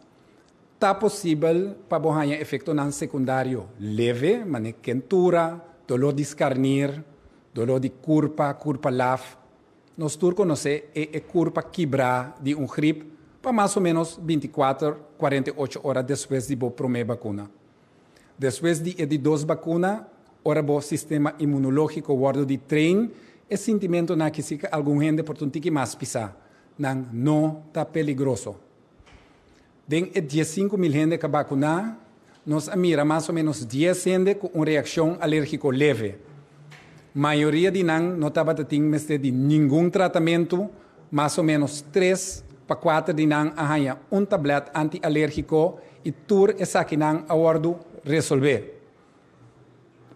ta posibel pa bo haña efektonan sekundario leve, manera kentura, doló di skarnir, doló di kurpa, kurpa laf. Nos tur konosé e e kurpa kibrá di un grip pa mas o ménos bintikuater, kuarenta i ocho ora despues di bo promé bakuna. Despues di e di dos bakuna, ora bo sistema inmunológiko wòrdu di train, e sintimentunan aki si algun hende por ta un tiki mas pisá. Nan no ta peligroso. Den e diesinku mil hende ku a bakuná, nos a mira mas o ménos dies hende ku un reakshon alérgiko leve. Mayoria di nan no tabata tin mester di ningun tratamentu, mas o ménos tres pa kuater di nan a haña un tablèt antialérgiko i tur esakinan a wòrdu resolvé.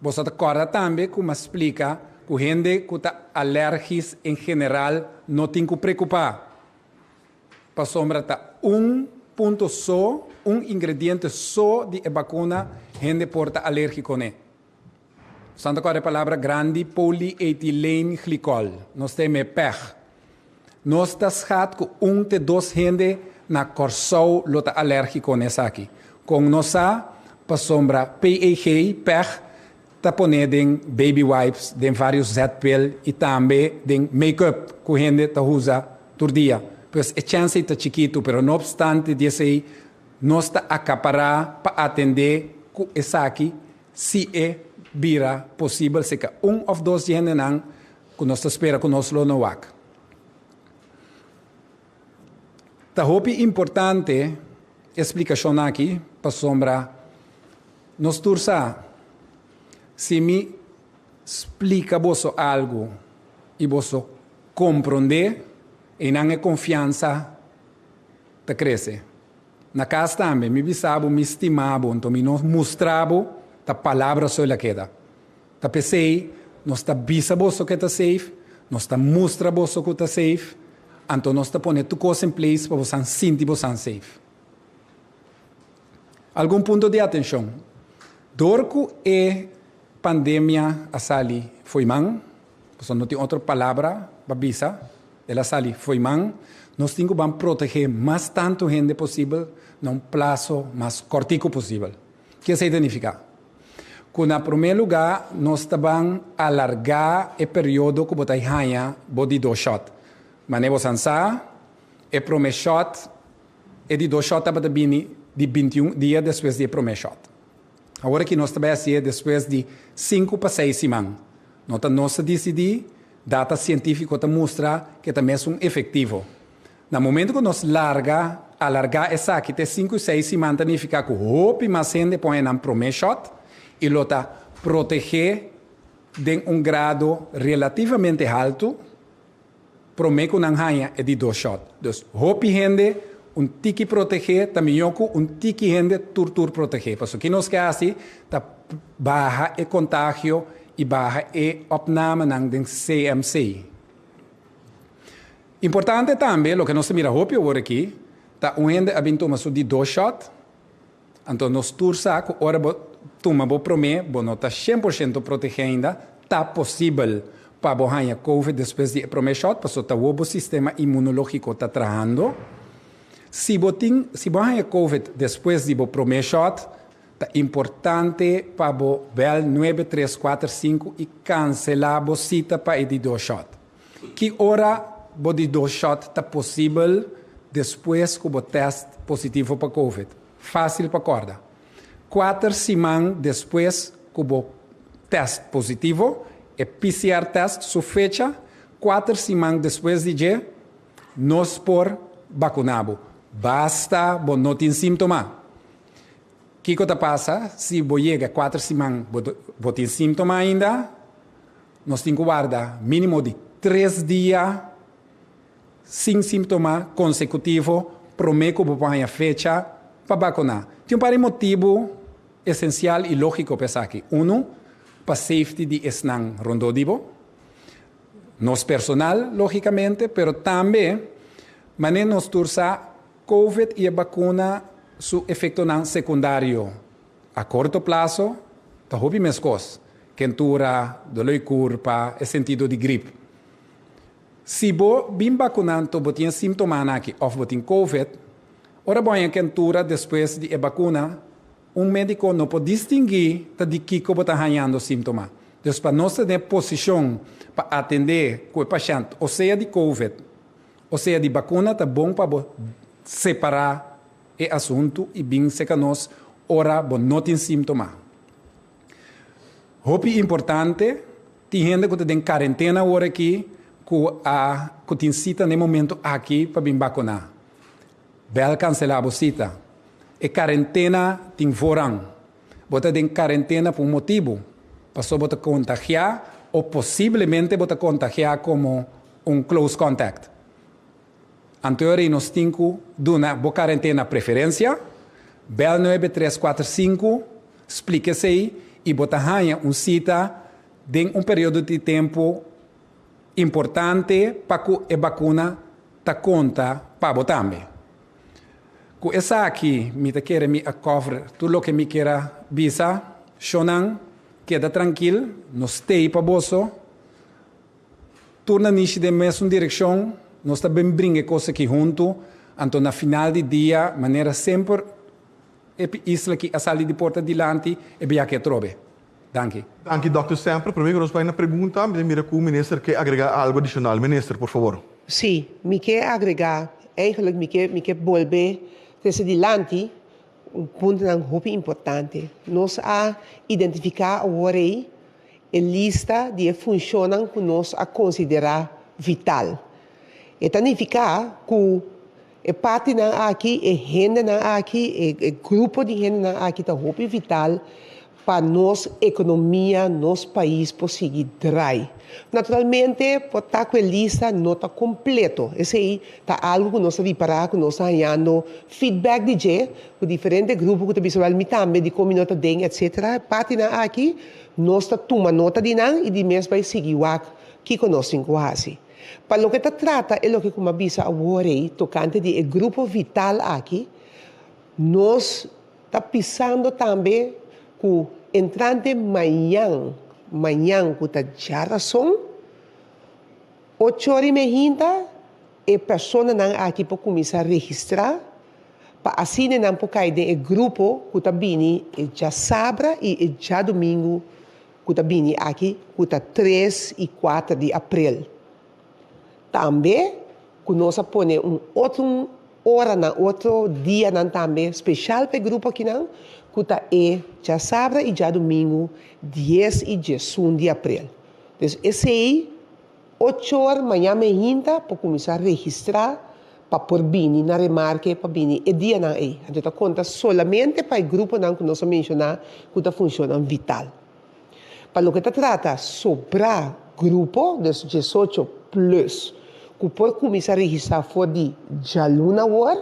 Boso ta kòrda tambe ku mi a splika ku hende ku ta alèrgis en general no tin ku prekupá, pasobra ta un punto so, un ingrediente so di e bakuna hende por ta alérgiko n'e. Boso ta kòrda e palabra grandi polyethyleenglycol, nos ta yam'é peg. Nos ta schat ku un te dos hende na Kòrsou lo ta alèrgiko n'esaki. Kon nos sa? pasobra PEG, peg, ta poné den baby wipes, den vários zetpil i tambe den make-up ku hende ta usa tur dia. Pues e chèns ei ta chikitu, pero no opstante di esei nos ta akapará pa atendé ku esaki si e bira posibel seka un òf dos di hendenan ku nos ta spera ku nos lo no wak. Ta hopi importante e splikashon aki pasobra nos tur sa si mi splika boso algu i boso komprondé, einan e konfiansa ta krese. Na kas tambe, mi bisa bo mi stima bo, anto mi no mustra bo, ta palabra so el a keda. Ta p'esei nos ta bisa boso ke ta safe, nos ta mustra boso ku ta safe, anto nos ta pone tur kos in place pa bosan sinti bosan safe. Algun punto di atenshon, Dor ku e pandemia a sali fo'i man, pasobra no tin otro palabra pa bisa, el a sali fo'i man, nos tin ku ban protegé mas tantu hende posibel na un plaso mas kòrtiku posibel. Ke esei ta nifiká? Ku na promé lugá nos ta ban alargá e periodo ku bo ta haña bo di dos shòt. Manera bo san sa, e promé shòt, e di dos shòt tabata bini di bintiun dia despues di e promé shòt. Awor aki nos ta bai hasié despues di sinku pa seis siman. No ta nos ta disidí, data sientífiko ta mustra ku e ta mesun efektivo. Na momento ku nos larga, alargá esaki te sinku i seis siman ta nifiká ku hopi mas hende por haña nan promé shòt i lo ta protegé den un grado relativamente haltu promé ku nan haña e di dos shòt. Dus hopi hende un tiki protegé ta mihó ku un tiki hende tur tur protegé. Pasobra ki nos ke hasi ta baha e kontagio i baha e opnamenan den CMC. Importante tambe, loke nos ta mira hopi awor aki, ta un hende a bin tuma su di dos shot, anto nos tur sa ku ora bo tuma bo promé, bo no ta shen por shento protegé ainda, ta posibel pa bo haña covid despues di e promé shot, pasobra ta wou bo sistema inmunológiko ta trahando. Si bo tin, si bo haña covid despues di bo promé shot, ta importante pa bo bèl nuebe tres kuater sinku i kanselá bo sita pa e di dos shot. Ki ora bo di dos shot ta posibel despues ku bo tèst positivo pa covid? Fásil pa kòrda. Kuater siman despues ku bo tèst positivo, e PCR tèst su fecha, kuater siman despues di dje, nos por bakuná bo. Basta bo no tin símtoma. Kiko ta pasa si bo yega kuater siman bo tin símtoma ainda? Nos tin ku warda mínimo di tres dia sin símtoma konsekutivo promé ku bo por haña fecha pa bakuná. Tin un par di motibu esensial i lógiko pa esaki. Unu, pa safety di esnan rondó di bo, nos personal lógikamente, pero tambe manera nos tur sa Covid i e bakuna su efektonan sekundario a korto plaso ta hopi meskos, kentura, doló i kurpa, e sentido di grip. Si bo bin bakuná anto bo tin e símtomanan aki òf bo tin Covid, ora bo haña kentura despues di e bakuna, un médiko no por distinguí ta di kiko bo ta hañando símtoma. Dus pa nos ta den e posishon pa atendé ku e pashènt o sea di Covid o sea di bakuna ta bon pa bo separá e asuntu i bin seka nos ora bo no tin símtoma. Hopi importante, tin hende ku ta den karentena awor aki ku a ku tin sita na e momento aki pa bin bakuná. Bèl kanselá bo sita. E karentena tin voorrang. Bo ta den karentena pa un motibu, pasobra bo ta kontagiá o posiblemente bo ta kontagiá komo un close contact. Anto ora nos tin ku duna bo karentena preferensia, bèl nuebe tres kuater sinku, splika esei i bo ta haña un sita den un periodo di tempu importante pa ku e bakuna ta konta pa bo tambe. Ku esaki mi ta kere mi a cover tur loke mi kier a bisa. Shonnan, keda trankil, nos stay pa boso. Tur na nishi den mesun direkshon, nos ta ben bringa e kos aki huntu, anto na final di dia, manera semper. E isla aki a sali di porta dilanti e biaha aki atrobe. Danki. Danki Dòkter Semper. Prome ku nos bai na pregunta, mi ta mira ku Minister ke agrega algu adishonal. Minister, por fabor. Sí, mi ke agrega, eigenlijk mi ke mi ke bolbe trese dilanti un puntonan hopi importante. Nos a identifiká awor ei e lista di e funshonnan ku nos a konsiderá vital. E ta nifiká ku E partinan aki, e hendenan aki, e grupo di hendenan aki ta hopi vital pa nos ekonomia, nos pais por sigui drai. Naturalmente por ta ku e lista no ta kompleto, esei ta algu ku nos ta ripará ku nos ta hañando feedback di dje, ku diferente grupo ku ta bisa wèl mi tambe dikon mi no ta den etsetera. E partinan aki nos ta tuma nota di nan i di mes bai sigui wak kiko nos tin ku hasi. Pa loke ta trata e loke ku mi a bisa awor ei tokante di e grupo vital aki, nos ta pisando tambe ku entrante mañan, mañan ku ta djarason, ocho ora i mehinta e personanan aki por kuminsá registrá pa asina nan por kai den e grupo ku ta bini e djasabra i e djadumingu ku ta bini aki ku ta tres i kuater di aprel. Tambe ku nos a pone un otro oranan, otro dianan tambe speshal pa e grupo akinan ku ta e djasabra i djadumingu dies i diesun di aprel. Dus esei ocho or mañan mehinta por kuminsá registrá pa por bini na remarke pa bini e dianan ei. Anto ta konta solamente pa e gruponan ku nos a menshoná ku ta funshonnan vital. Pa loke ta trata sobrá grupo, dus diesocho plus, ku por kuminsá registrá for di djaluna awor,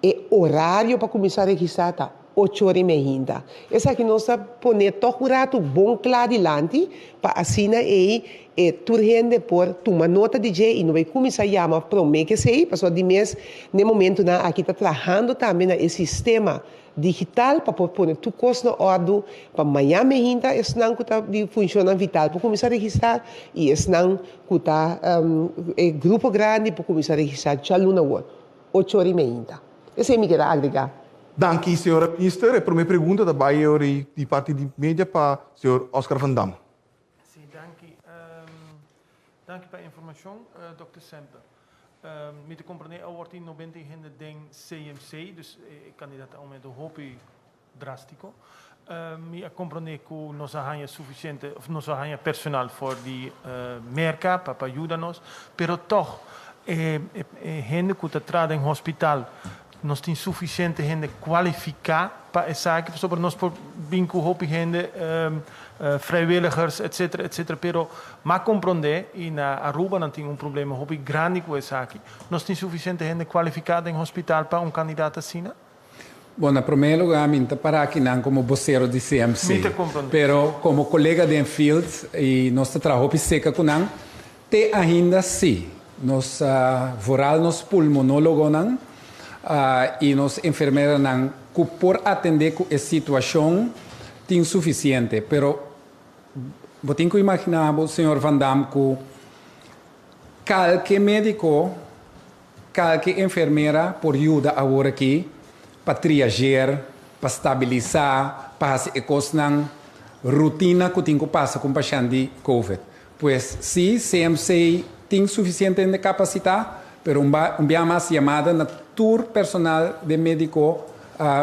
e orario pa kuminsá registrá ta ocho ora i meinta. Esaki nos ta pone tòg un ratu bon kla dilanti pa asina ei e tur hende por tuma nota di dje i no bai kuminsá yama promé ku esei, pasobra di mes n'e momentunan aki ta trahando tambe na e sistema digital pa por pone tur kos na òrdu pa mañan mehinta esnan ku ta di funshonnan vital por kuminsá registrá i esnan ku ta e grupo grandi por kuminsá registrá djaluna awor. Ocho ora i meinta. Esei mi keda agregá. Danki, señora Minister. E prome pregunta ta bai e ora ei di parti di media pa señor Oscar van Dam. Sí, danki. Danki pa e informashon, Dòkter Semper. Mi ta komprendé awor tin nobenta i hende den CMC, dus e kandidat a oumento hopi drástiko. Mi a komprendé ku nos a haña sufisiente òf nos a haña personal for di Merka pa pa yuda nos, pero tòg e e hende ku ta traha den hospital nos tin sufisiente hende kualifiká pa esaki? Pasobra nos por bin ku hopi hende vrijwilligers etcetera etcetera pero m'a komprondé i na Aruba nan tin un problema hopi grandi ku esaki. Nos tin sufisiente hende kualifiká den hospital pa un kandidat asina? Bon, na promé lugá mi no ta para akinan komo bosero di CMC, Mi ta komprondé. pero komo kolega den field i nos ta traha hopi seka ku nan, te ainda sí. Nos, vooral nos pulmonólogonan i nos enfermeranan ku por atendé ku e situashon tin sufisiente. Pero bo tin ku imaginá bo, señor Van Dam, ku kalke médiko, Kalke enfermera por yuda awor aki pa triageer, pa stabilisa, pa hasi e kosnan rutina ku tin ku pasa ku un pashènt di covid. Pues si, CMC tin sufisiente hende kapasitá, pero un un bia mas yamada na tur personal den médiko,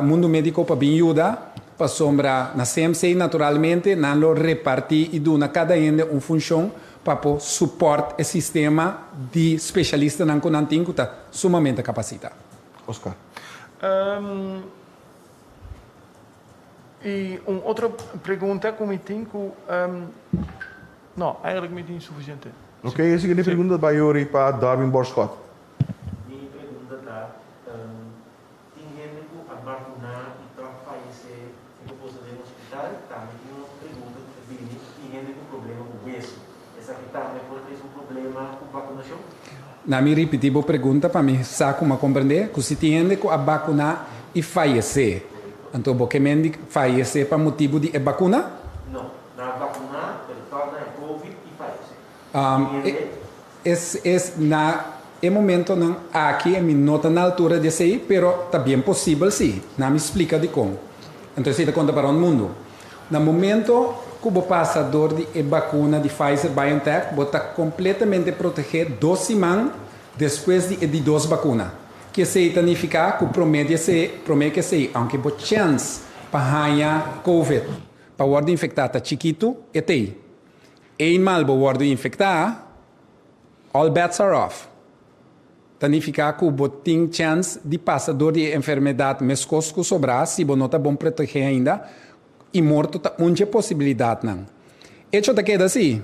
mundu médiko pa bin yuda, pasobra na CMC naturalmente nan lo repartí i duna kada hende un funshon pa por support e sistema di specialistanan cu nan tin cu ta sumamente capacita. Oscar. Y un otro pregunta cu mi tin cu, no, eigenlijk mi tin suficiente. Ok, e siguiente pregunta ta bay ori pa Darwin Borschot. Mi pregunta ta, Tin hende ku a bakuná i tòg fayesé i ku posa den hospital. Tambe tin un otro pregunta ku ta bini, tin hende ku problema ku wesu. Esaki tambe por trese un problema ku bakunashon? Na mi ripití bo pregunta pa mi sa ku mi a komprendé, ku si tin hende ku a bakuná i fayesé, anto bo ke men di fayesé pa motibu di e bakuna? No, nan a bakuná pero tòg nan e covid i fayesé. Tin hende. Es es na. e momentonan aki mi no ta na altura di esei, pero ta bien posibel si. Na mi splika dikon. Anto esei ta konta pa rònt mundu. Na momento ku bo pasa dor di e bakuna di Pfizer BioNTech, bo ta kompletamente protegé dos siman despues di e di dos bakuna. Ki esei ta nifiká? Ku promé di esei, promé ku esei, aunke bo chèns pa haña covid, pa wòrdu infektá ta chikitu, e t'ei. Eenmaal bo wòrdu infektá, all bets are off. Ta nifiká ku bo tin chèns di pasa dor di e enfermedat meskos ku sobrá si bo no ta bon protegé ainda, i morto ta un dje posibilidatnan. Echo ta keda si,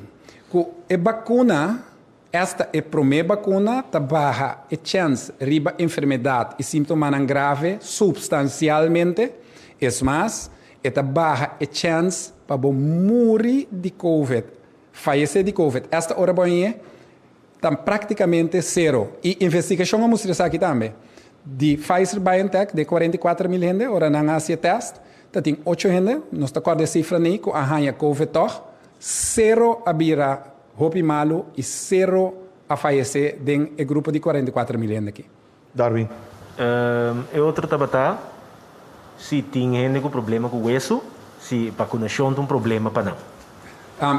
ku e bakuna, esta e promé bakuna, ta baha e chèns riba enfermedat i símptomanan grave supstansialmente, es mas, e ta baha e chèns pa bo muri di covid, fayesé di covid, esta ora bo hañ'é, Ta práktikamente sero. I investigashon a mustra esaki tambe. Di Pfizer BioNTech, di e 44 mil hende, ora nan a hasi e tèst, ta tin ocho hende, nos ta kòrda e sifra nei, ku a haña covid tòg. Sero a bira hopi malu i sero a fayesé den e grupo di 44 mil hende aki. Darwin. E otro tabata si tin hende ku problema ku wesu, si bakunashon ta un problema pa nan.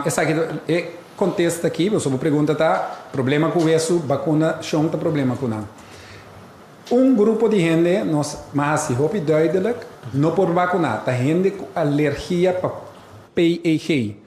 Esaki ta e kontesta aki, pasobra bo pregunta ta, problema ku wesu, bakunashon ta problema ku nan. Un grupo di hende, nos a hasi hopi duidelijk, no por bakuná, ta hende ku alergia pa PEG.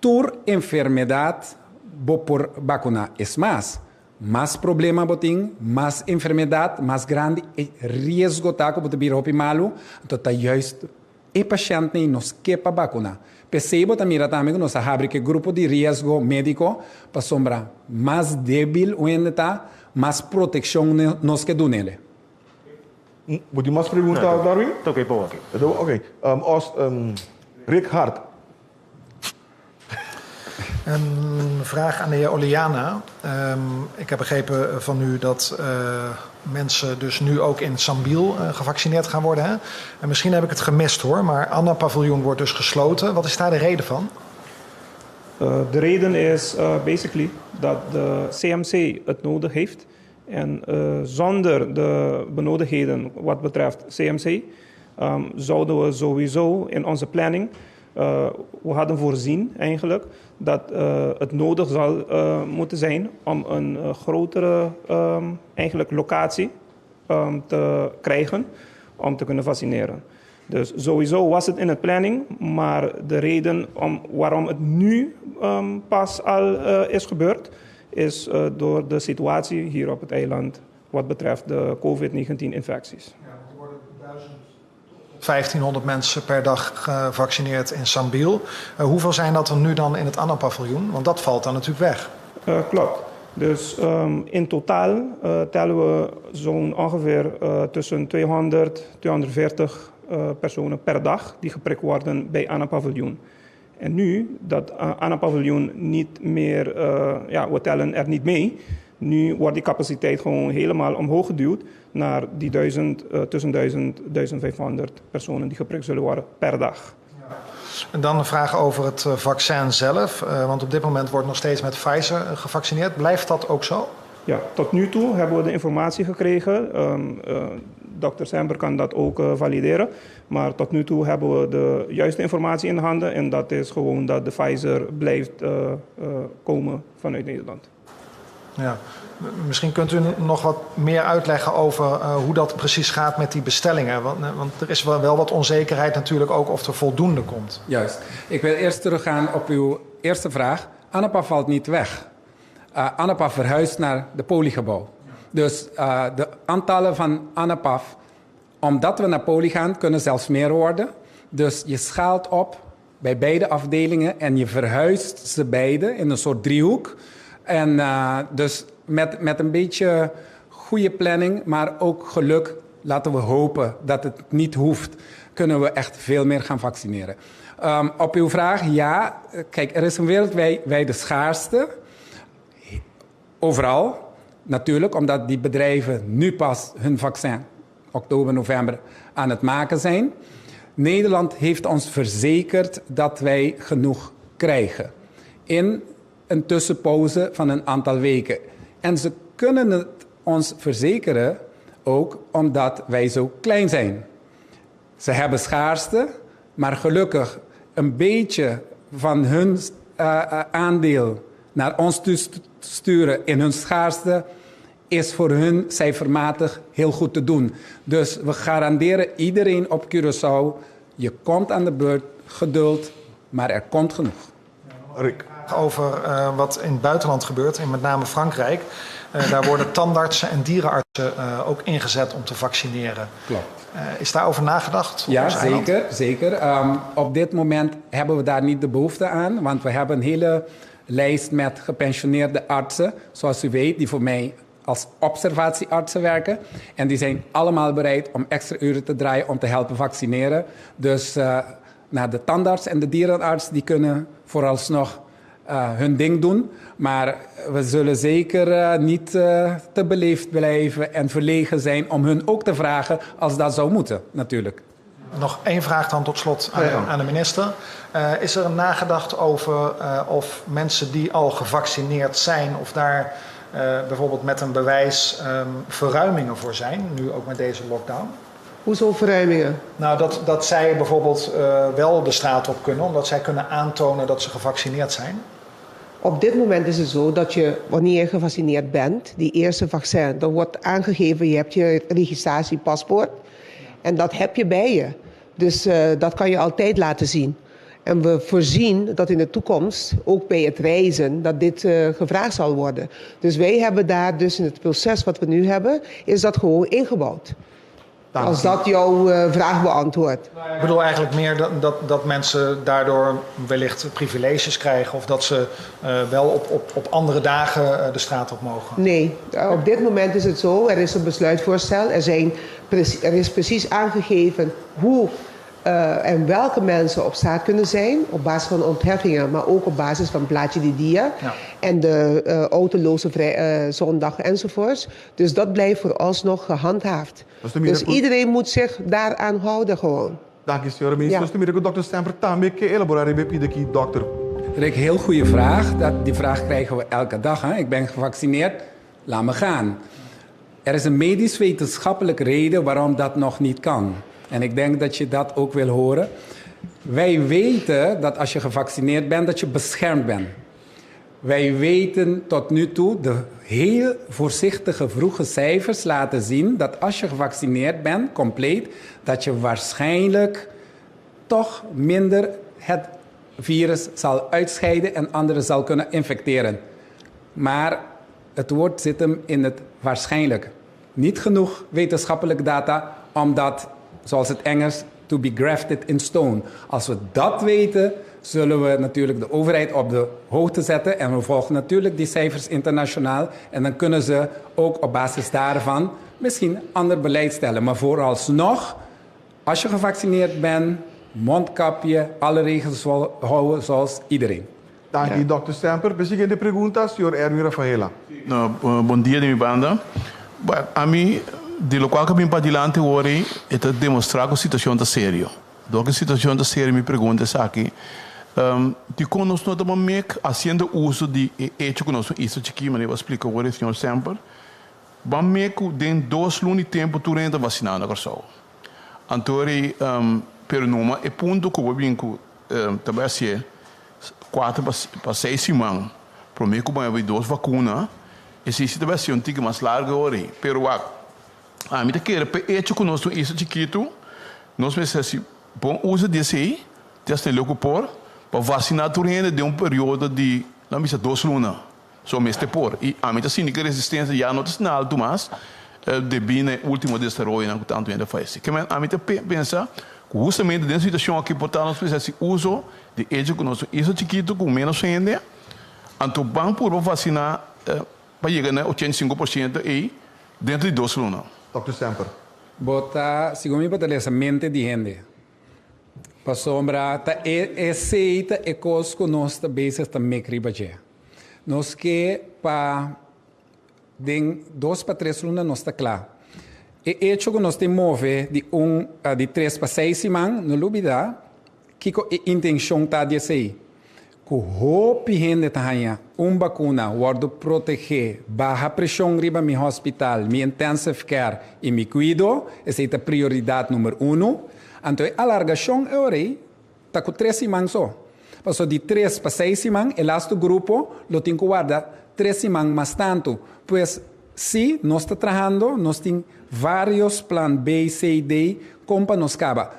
Tur enfermedat bo por bakuná. Es mas, mas problema bo tin, mas enfermedat, mas grandi e riesgo ta ku bo ta bira hopi malu, anto ta juist e pashèntnan ei nos ke pa bakuná. P'esei bo ta mira tambe ku nos a habri ku e grupo di riesgo médiko, pasobra mas débil un hende ta, mas protekshon nos ke dun'ele. Bo tin mas pregunta, Darwin? Ta oké pa oké. Oké. Os, Rick Hart. Een vraag aan de heer Oleana. Ik heb begrepen van u dat mensen dus nu ook in Sambil gevaccineerd gaan worden. Hè? En misschien heb ik het gemist hoor, maar Anna Paviljoen wordt dus gesloten. Wat is daar de reden van? De reden is basically dat de CMC het nodig heeft. En zonder de benodigdheden wat betreft CMC zouden we sowieso in onze planning, we hadden voorzien eigenlijk dat het nodig zal moeten zijn om een grotere eigenlijk locatie te krijgen om te kunnen vaccineren. Dus sowieso was het in het planning, maar de reden om, waarom het nu pas al is gebeurd, is door de situatie hier op het eiland wat betreft de COVID-19-infecties. Ja, er worden 1500 mensen per dag gevaccineerd in Sambil. Hoeveel zijn dat er nu dan in het Anna-paviljoen? Want dat valt dan natuurlijk weg. Klopt. Dus in totaal tellen we zo'n ongeveer tussen 200 240 personen per dag die geprikt worden bij Anna Paviljoen. En nu dat Anna Paviljoen niet meer, ja, we tellen er niet mee. Nu wordt die capaciteit gewoon helemaal omhoog geduwd naar die 1000, tussen 1000 1500 personen die geprikt zullen worden per dag. Ja. En dan een vraag over het vaccin zelf. Want op dit moment wordt nog steeds met Pfizer gevaccineerd. Blijft dat ook zo? Ja, tot nu toe hebben we de informatie gekregen. Dr. Semper kan dat ook valideren. Maar tot nu toe hebben we de juiste informatie in handen. En dat is gewoon dat de Pfizer blijft komen vanuit Nederland. Ja. Misschien kunt u nog wat meer uitleggen over hoe dat precies gaat met die bestellingen. Want er is wel wat onzekerheid natuurlijk ook of er voldoende komt. Juist. Ik wil eerst teruggaan op uw eerste vraag. Anapa valt niet weg. Anapa verhuist naar de Polygebouw. Dus de aantallen van Anapaf, omdat we naar Poly gaan, kunnen zelfs meer worden. Dus je schaalt op bij beide afdelingen en je verhuist ze beide in een soort driehoek. En dus met een beetje goede planning, maar ook geluk, laten we hopen dat het niet hoeft, kunnen we echt veel meer gaan vaccineren. Op uw vraag, ja, kijk, er is een wereldwijde schaarste. Overal. Natuurlijk, omdat die bedrijven nu pas hun vaccin, oktober, november, aan het maken zijn. Nederland heeft ons verzekerd dat wij genoeg krijgen. In een tussenpoze van een aantal weken. En ze kunnen het ons verzekeren, ook omdat wij zo klein zijn. Ze hebben schaarste, maar gelukkig een beetje van hun aandeel naar ons toe sturen in hun schaarste is voor hun cijfermatig heel goed te doen. Dus we garanderen iedereen op Curaçao, je komt aan de beurt, geduld, maar er komt genoeg. Rick. Over wat in het buitenland gebeurt, in met name Frankrijk. Daar worden tandartsen en dierenartsen ook ingezet om te vaccineren. Klopt. Is daarover nagedacht? Ja, zeker. Zeker. Op dit moment hebben we daar niet de behoefte aan, want we hebben een hele lijst met gepensioneerde artsen, zoals u weet, die voor mij als observatieartsen werken. En die zijn allemaal bereid om extra uren te draaien om te helpen vaccineren. Dus de tandarts en de dierenarts die kunnen vooralsnog hun ding doen. Maar we zullen zeker niet te beleefd blijven en verlegen zijn om hun ook te vragen als dat zou moeten, natuurlijk. Nog één vraag dan tot slot aan de minister. Is er nagedacht over of mensen die al gevaccineerd zijn, of daar bijvoorbeeld met een bewijs verruimingen voor zijn, nu ook met deze lockdown? Hoezo verruimingen? Nou, dat zij bijvoorbeeld wel de straat op kunnen, omdat zij kunnen aantonen dat ze gevaccineerd zijn. Op dit moment is het zo dat je, wanneer je gevaccineerd bent, die eerste vaccin, dan wordt aangegeven, je hebt je registratiepaspoort en dat heb je bij je. Dus dat kan je altijd laten zien. En we voorzien dat in de toekomst, ook bij het reizen, dat dit gevraagd zal worden. Dus wij hebben daar dus in het proces wat we nu hebben, is dat gewoon ingebouwd. Als dat jouw vraag beantwoordt. Ik bedoel eigenlijk meer dat mensen daardoor wellicht privileges krijgen of dat ze wel op andere dagen de straat op mogen. Nee, op dit moment is het zo. Er is een besluitvoorstel. Er is precies aangegeven hoe en welke mensen op straat kunnen zijn. Op basis van ontheffingen, maar ook op basis van plaatje di dia. Ja. En de autoloze zondag enzovoorts. Dus dat blijft vooralsnog gehandhaafd. Dus iedereen moet zich daaraan houden gewoon. Dank u, senhora minister. Ja. Dus dokter Semper, tambe ke elaborare be dokter. Rick, heel goede vraag. Die vraag krijgen we elke dag. Hè? Ik ben gevaccineerd, laat me gaan. Er is een medisch-wetenschappelijke reden waarom dat nog niet kan. En ik denk dat je dat ook wil horen. Wij weten dat als je gevaccineerd bent, dat je beschermd bent. Wij weten tot nu toe, de heel voorzichtige vroege cijfers laten zien dat als je gevaccineerd bent, compleet, dat je waarschijnlijk toch minder het virus zal uitscheiden en anderen zal kunnen infecteren. Maar het woord zit hem in het waarschijnlijk. Niet genoeg wetenschappelijke data, omdat, zoals het Engels, to be grafted in stone. Als we dat weten, zullen we natuurlijk de overheid op de hoogte zetten. En we volgen natuurlijk die cijfers internationaal. En dan kunnen ze ook op basis daarvan misschien ander beleid stellen. Maar vooralsnog, als je gevaccineerd bent, mondkapje, alle regels houden zoals iedereen. Dank u, dokter Semper. De pregunta, senhor Erwin Rafaela. No, bom dia, de minha banda. A mim, de lo qual que vim para adiante hoje, é demonstrar que a situação está séria. Do que a situação está séria, me pergunta é aqui. De como nós não estamos fazendo uso de hecho que nós isso aqui, mas eu explico agora, senhor Semper. Vamos meio dentro 2 lunes de tempo tu renda vacinado na Corsol. Antori, pero numa é ponto que eu vim com também assim 4 para 6 semanas. Prometo que vai haver 2 vacunas. Existe também assim um tique mais largo agora, pero a mim quer hecho que nós isso chiquito, nós precisamos bom uso desse aí, desse louco por para vacinar tu renda de um período de não me 2 lunas. Só mês por. E a mim assim que resistência já não está alto mais, devido ao último desenvolvimento que tanto ainda faz. Que a mim pensa justamente dessa situação aqui, portanto, nós precisamos uso de hecho que nós isso chiquito com menos renda, então vamos por vacinar para chegar a 85% e dentro de 2 lunas. Dr. Semper. Bota, segundo mi essa mente de gente. Pa sombra, ta aceita e cos que nós ta bezig ta mekribaje. Nós que pa den 2 pa 3 lunas nós ta claro. E hecho que nós te move de 3 pa 6 semanas, no lubida, kiko e intenção ta de sei. Ku hopi hende ta haña un bakuna wòrdu protegé, baha preshon riba mi hospital, mi intensive care i mi kuido, esei ta prioridat number unu. Anto e alargashon e ora ei ta ku tres siman so. Paso di tres pa seis siman e lastu grupo lo tin ku warda tres siman mas tantu. Pues sí, nos ta trahando, nos tin vários plan B, C, D kon pa nos kaba.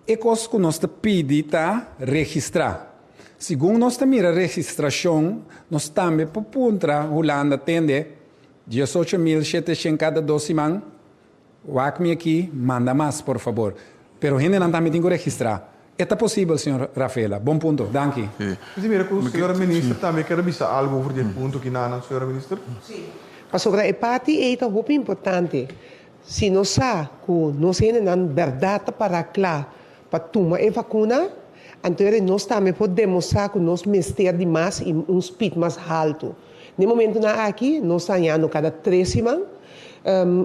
E kos ku nos ta pidi ta registrá. Segun nos ta mira registrashon, nos tambe por puntra Hulanda tende 18.700 kada dos siman, wak mi aki, manda mas por fabor. Pero hendenan tambe tin ku registrá. E ta posibel, señor Rafaela. Bon punto. Danki. Mi mira ku señora minister tambe kier a bisa algu over di e punto kinanan, señora minister. Sí, pasobra e parti ei ta hopi importante. Si nos sa ku nos hendenan bèrdat ta pará kla pa tuma e vakuna, anto eri nos tambe por demostrá ku nos mester di mas i un spit mas haltu. Na e momentunan aki nos ta hañando kada tres siman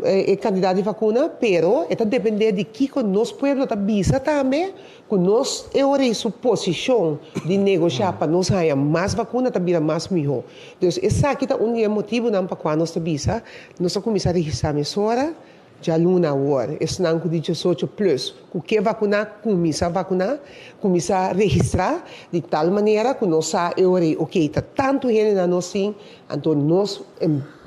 e kantidat di vakuna, pero e ta dependé di kiko nos pueblo ta bisa tambe ku nos e ora ei su posishon di negoshá pa nos haña mas vakuna ta bira mas mihó. Dus esaki ta un di e motibunan pa kua nos ta bisa nos a kuminsá registrá mesora djaluna awor. Esnan ku di diesocho plus ku ke vakuná kuminsá vakuná, kuminsá registrá di tal manera ku nos sa e ora ei okey ta tantu hendenan nos tin, anto nos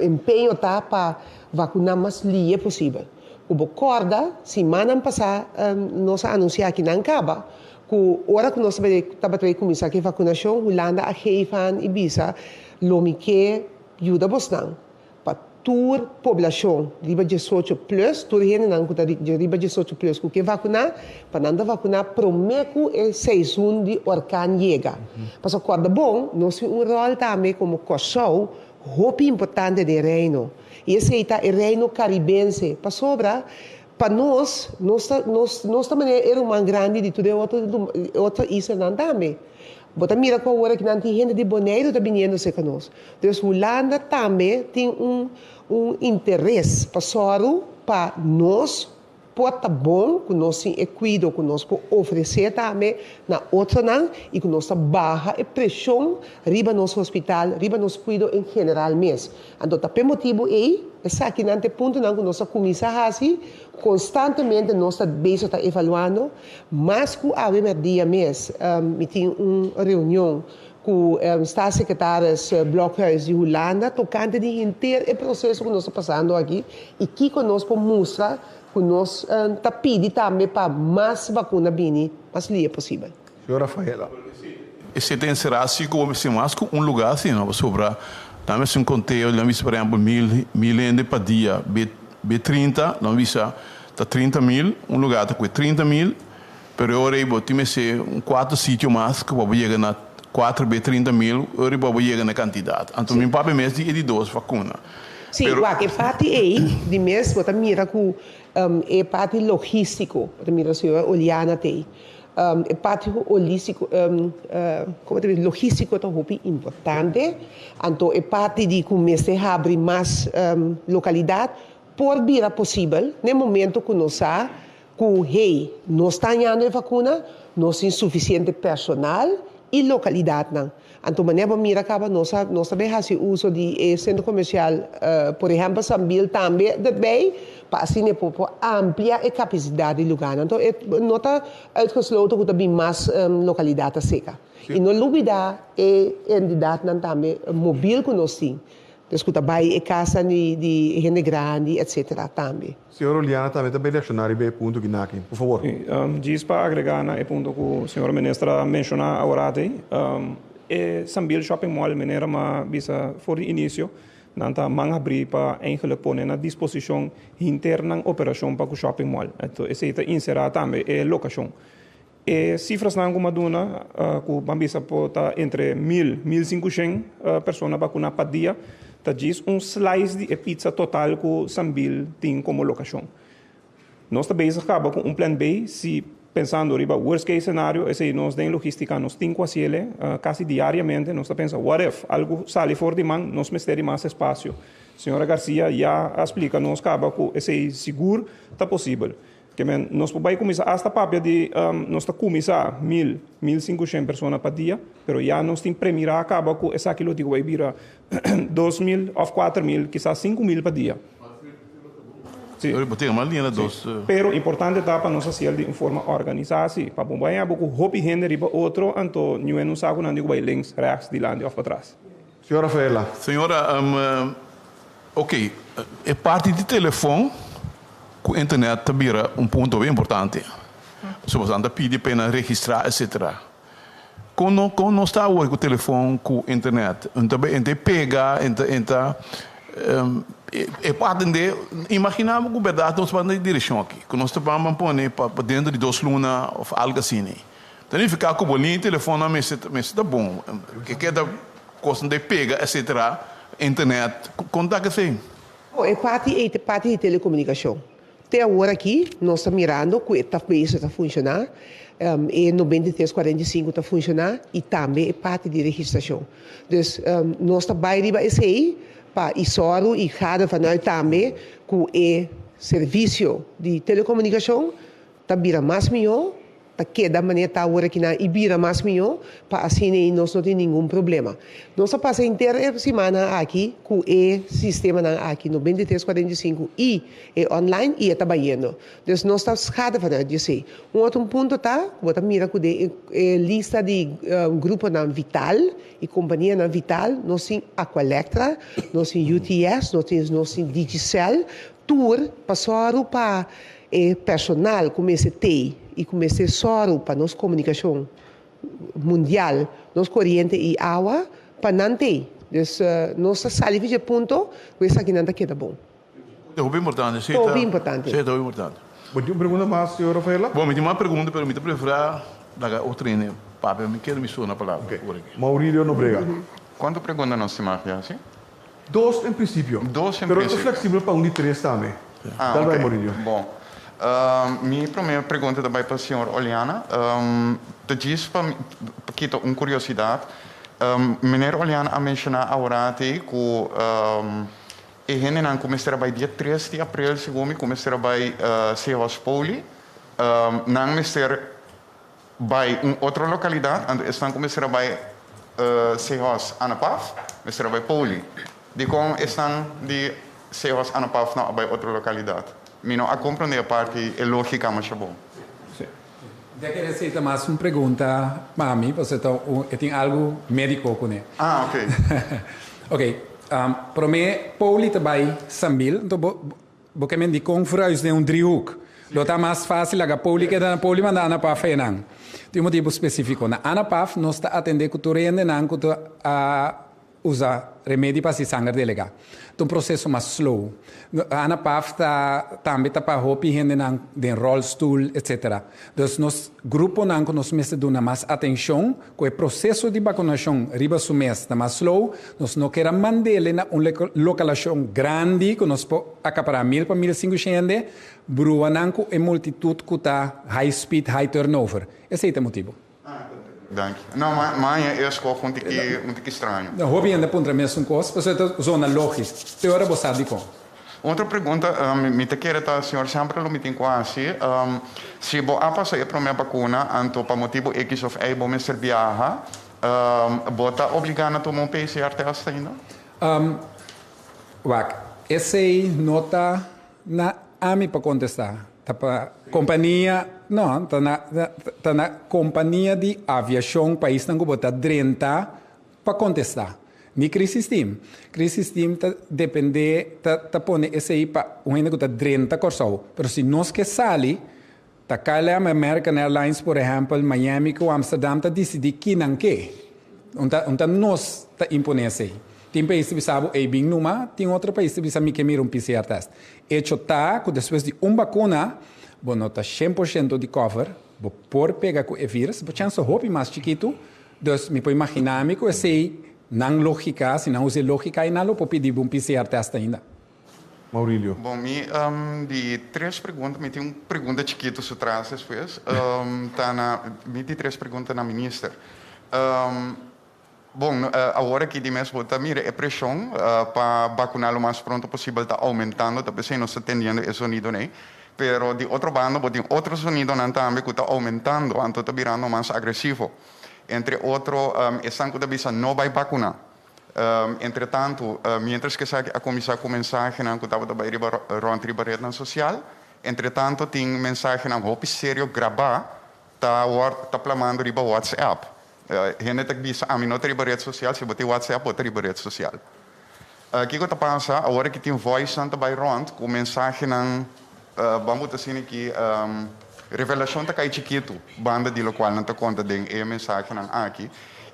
empeño ta pa vakuná mas lihe posibel. Ku bo kòrda, simannan pasá nos a anunsiá aki nan kaba ku ora ku nos tabata bai kuminsá ku e vakunashon, Hulanda a geef aan i bisa lo mi ke yuda bosnan pa tur poblashon riba diesocho plus, tur hendenan ku ta riba diesocho plus ku ke vakuná, pa nan ta vakuná promé ku e seizoen di orkan yega. Pasobra kòrda bon, nos tin un ròl tambe komo Kòrsou hopi importante den Reino. I esei ta e Reino Karibense, pasobra pa nos, nos ta nos nos ta manera e ruman grandi di tur e otro e otro islanan tambe. Bo ta mira ku awor aki nan tin hende di Boneiru ta biniendo serka nos. Dus Hulanda tambe tin un un interes pa sòru pa nos Por ta bon ku nos tin e kuido ku nos por ofresé tambe na otronan i ku nos ta baha e preshon riba nos hospital, riba nos kuido en general mes. Anto ta p'e motibu ei, esakinan ta e puntonan ku nos a kuminsá hasi, konstantemente nos ta bezig ta evaluando, mas ku awe mèrdia mes mi tin un reunion ku Staatssecretaris Blokhuis di Hulanda tokante di henter e proseso ku nos ta pasando aki i kiko nos por mustra ku nos ta pidi tambe pa mas bakuna bini mas lie posibel. Señor Rafaela. Esei ta enserá si ku bo mester mas ku un lugá si no pasobra nan mester un konteo nan bisa por ehèmpel mil mil hende pa dia be be 30 nan bisa ta 30 mil un lugá ta kue 30 mil Pero e ora ei bo tin mester un cuatro sitio mas cu bo por yega na cuatro be 30 mil, e ora ei bo por yega na e cantidad. Anto mi papia mes di e di dos vacuna. Sí, Pero. wak, e parti ei di mes bo ta mira cu e parti logistico, bo ta mira señora Oliana t'ei, e parti holistico, como ta bisa, logistico ta hopi importante, anto e parti di cu mester habri mas localidad por bira posibel n'e momento cu nos sa Ku hey, nos ta hañando e vakuna, nos tin sufisiente personal i lokalidatnan. Anto manera bo mira kaba nos a nos ta bay hasi uso di e sentro komersial por ehèmpel Sambil tambe derbij pa asina e por por amplia e kapasidat di lugarnan. Anto e no ta uitgesloten ku ta bin mas lokalidat aseka. I no lubida e entidatnan tambe mobil ku nos tin. Des ku ta bai e kasanan di hende grandi etcetera tambe. Señor Oliana tambe ta bay reacciona riba e punto ki naki. Por favor. Djis pa agrega na e punto ku señora minister a menciona aworat ei, e Sambil Shopping Mall manera mi a bisa for di inicio nan ta man habri pa eigenlijk pone na disposicion hinter nan operacion pa ku shopping mall. Enton esei ta insera tambe e locacion. E sifrasnan ku m'a duna ku ban bisa por ta entre mil, mil sinkushen persona bakuná pa dia ta djis un slice di e pizza total ku Sambil tin komo lokashon. Nos ta bezig kaba ku un plan B si pensando riba worst case scenario, esei nos den logistica nos tin ku hasiele kasi diariamente, nos ta pensa what if algu sali for di man nos mester di mas espasio. Señora Garcia ya a splika nos kaba ku esei sigur ta posibel. Ke men nos por bai kuminsá asta papia di nos ta kuminsá mil, 1500 persona pa dia, pero ya nos tin premirá kaba ku esaki lo tin ku bai bira 2000 òf 4000, kisas 5000 pa dia. Sí. Pero importante ta pa nos hasiel di un forma organisá si, pa bo bai abo ku hopi hende riba otro anto niun no sa ku nan di ku bai links, rechts, dilanti òf patras. Señora Rafaela. Señora, ok, e parti di telefon ku internet ta bira un punto hopi importante. Pasobra boso ta pidi pa nan registrá etcetera. Kon no kon nos ta awor ku telefon ku internet? Un ta e ta pega, e ta e ta e parti de imaginá bo ku bèrdat nos bai na e direkshon aki, ku nos ta ban pone pa dentro di dos luna òf algu asina. Ta nifiká ku bo liña di telefonnan mester mester ta bon, ke keda kosnan ta pega etcetera, internet, kon ta esei? Bo, e parti ei ta e parti di telekomunikashon. Te awor aki nos ta mirando ku e ta bezig ta funshoná, e 93 45 ta funshoná i tambe e parti di registrashon. Dus nos ta bai riba esei pa i sòru i gada vanuit tambe ku e servisio di telekomunikashon ta bira mas mihó, ta keda manera ta awor akinan i bira mas mihó pa asina ei nos no tin ningun problema. Nos a pasa henter e simannan aki ku e sistemanan aki, 93 45 i e online i e ta bayendo. Dus nos ta schade vanuit di esei. Un otro punto ta ku bo ta mira ku den e lista di gruponan vital i kompanianan vital nos tin Aqualectra, nos tin UTS, nos tin nos tin Digicel, tur pa sòru pa E personal ku mester tei i ku mester sòru pa nos komunikashon mundial, nos koriente i awa, pa nan tei. Dus nos ta sali for dje punto ku esakinan ta keda bon. Ta hopi importante, si. Hopi importante. Si, ta hopi importante. Bo tin un pregunta mas, señor Rafaela? Bon, mi tin mas pregunta, pero mi ta preferá laga otro hende papia. Mi kere mi sona palabra ora aki. Maurilio Nobrega. Kuantu pregunta nos tin mag di hasi? Dos en principio. Dos en Pero ta principio. flexibel pa un di tres tambe. Ah, Dal bai ok. Maurilio. Bon. Mi prome pregunta ta bai pa señor Oleana. Ta djis pa mi pa kita un curiosidad. Meneer Oleana a menciona aworati cu e hendenan cu mester a bai dia tres di april segun mi cu mester a bai Sehos Poli, nan mester Bai un otro lokalidat, anto esnan ku mester a bai Sehos Anapaf, mester a bai Poli. Dikon esnan di Sehos Anapaf no a bai otro lokalidat? Mi no a komprondé e parti, e lógika masha bon. Mi ta kere esei ta mas un pregunta pa mi, pasobra ta un, e tin algu médiko kuné. Ah, oké. Oké, promé Poli ta bai Sambil, anto bo, Bo ke men dikon fruis den un driehoek? Lo ta mas fásil laga Poli keda na Poli manda Anapaf einan. Tin un motibu spesífiko. Na Anapaf nos ta atendé ku tur hendenan ku ta usa remedi pa hasi sanger delegá. Ta un proseso mas slow. Anapaf ta tambe ta pa hopi hendenan den ròlstul etsetera. Dus nos gruponan ku nos mester duna mas atenshon Ku e proseso di bakunashon riba su mes ta mas slow, nos no kier a mand'ele na un lokalashon grandi ku nos por akapará mil pa mil sinku shende, brua nan ku e multitut ku ta high speed, high turnover. Esei ta e motibu. Danki. No, ma maña e skoh un tiki, un tiki straño. Hopi hende a puntra mesun kos, pasobra e ta zona logis. Te ora bo sa dikon. Otro pregunta, mi ta kere ta señor Semper lo mi tin cu haci, si bo a pasa e prome bacuna anto pa motibo X of Y bo mester biaha, bo ta obliga na tuma un PCR test ainda? Wak, esey no ta na ami pa contesta, ta pa compania, no, ta na, ta na compania di aviacion paisnan cu bo ta drenta Pa kontestá. Ni Crisis Team. Crisis Team ta dependé, ta ta pone esei pa un hende ku ta drenta Kòrsou. Pero si nos ke sali, ta KLM, American Airlines, por ehèmpel, Miami ku Amsterdam ta disidí ki nan ke. Un ta un ta nos ta imponé esei. Tin pais ta bisa bo, ey bin numa, tin otro pais ta bisa mi ke mira un PCR test. Echo ta ku despues di un bakuna, bo no ta 100% di cover, bo por pega ku e virus, bo chèns ta hopi mas chikitu, Dus mi por imaginá mi ku esei nan lógika, si nan usa e lógika ei nan lo por pidi bo un PCR test ainda. Maurilio. Bon, mi di tres pregunta, mi tin un pregunta chikitu su tras despues, ta na, mi di tres pregunta na minister. Bon, awor aki di mes bo ta mira e preshon pa bakuná lo mas pronto posibel ta oumentando, ta p'esei nos ta tendiendo e zonidonan ei. Pero di otro banda bo tin otro sonidonan tambe ku ta oumentando, anto ta birando mas agresivo. Entre otro esnan ku ta bisa no bai bakuná. Entretantu, miéntras ku esaki a kuminsá ku mensahenan ku tabata bai riba rònt riba retnan sosial, entretantu tin mensahenan hopi serio grabá ta wòrdu ta plamando riba WhatsApp. Hende ta bisa ami no ta riba ret sosial, si bo tin WhatsApp bo ta riba ret sosial. Kiko ta pasa awor ki tin voicenan ta bai rònt ku mensahenan ban bo ta asina ki revelashon ta kai chikitu banda di lokual nan ta konta den e mensahenan aki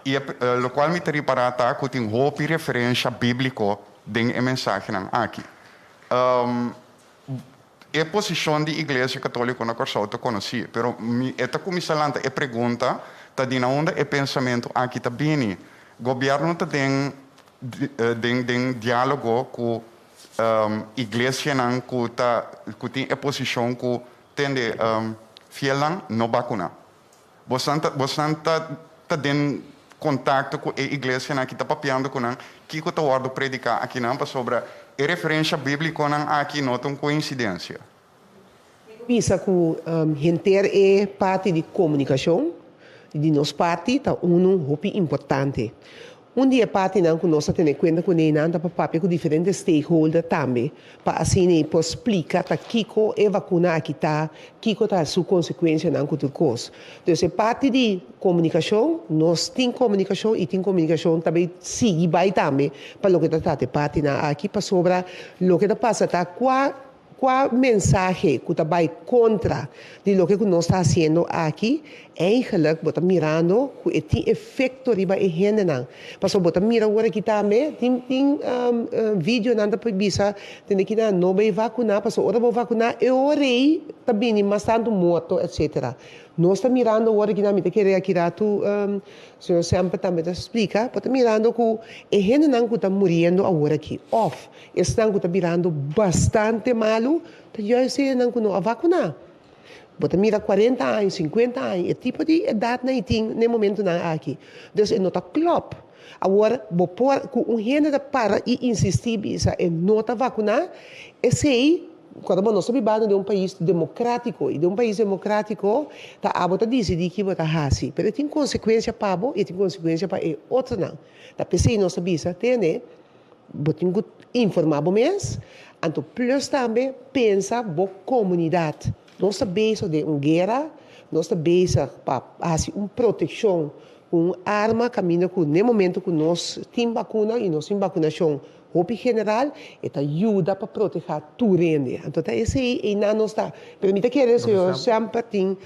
i e lokual mi ta ripará ta ku tin hopi referensha bíbliko den e mensahenan aki. E posishon di Iglesia Katóliko na Kòrsou ta konosí, pero mi e ta kuminsá lanta e pregunta ta di na unda e pensamentu aki ta bini. Gobièrnu ta den den den diálogo ku iglesianan ku ta ku tin e posishon ku tende fielnan no bakuná. Bosnan ta bosnan ta ta den kontakto ku e iglesianan aki, ta papiando ku nan, kiko ta wòrdu prediká akinan? Pasobra e referensha bíblikonan aki no ta un koinsidensia. Bisa ku henter e parti di komunikashon di nos parti ta unu hopi importante. Un di e partinan ku nos ta tene kuenta kuné nan ta pa papia ku diferente stakeholder tambe pa asina e por splika ta kiko e vakuna aki ta, kiko ta su konsekuensianan ku tur kos. Dus e parti di komunikashon, nos tin komunikashon i tin komunikashon ta bai sigui bai tambe pa loke ta trata e partinan aki pasobra loke ta pasa ta kua Kua mensahe ku ta bai kontra di loke ku nos ta hasiendo aki, eigenlik bo ta mirando ku e tin efekto riba e hendenan. Pasobra bo ta mira awor aki tambe, tin tin videonan ta bisa tende ki nan no bai vakuná, pasobra ora bo vakuná e ora ei ta bini mas tantu morto etsetera. Nos ta mirando awor aki nan, mi ta kere aki ratu señor Semper tambe ta splika, bo ta mirando ku e hendenan ku ta muriendo awor aki òf Esnan ku ta birando bastante malu ta juist esnan ku no a vakuná. Bo ta mira kuarenta aña, sinkuenta aña, e tipo di edatnan i tin na e momentunan aki. Dus e no ta klòp. Awor, bo por ku un hende ta para i insistí bisa e no ta vakuná, esei, kòrda bo nos ta bibando den un pais demokrátiko i den un pais demokrátiko ta abo ta disidí ki bo ta hasi. Pero e tin konsekuensia pa bo i e tin konsekuensia pa e otronan. Ta p'esei nos ta bisa, tende. Bo tin ku informá bo mes, anto plus tambe pensa bo komunidat. Nos ta bezig den un guera, nos ta bezig pa hasi un protekshon ku un arma kaminda ku n'e momento ku nos tin bakuna i nos tin bakunashon hopi general, e ta yuda pa protehá tur hende. Anto ta esei einan nos ta. Pero mi ta kere señor Semper tin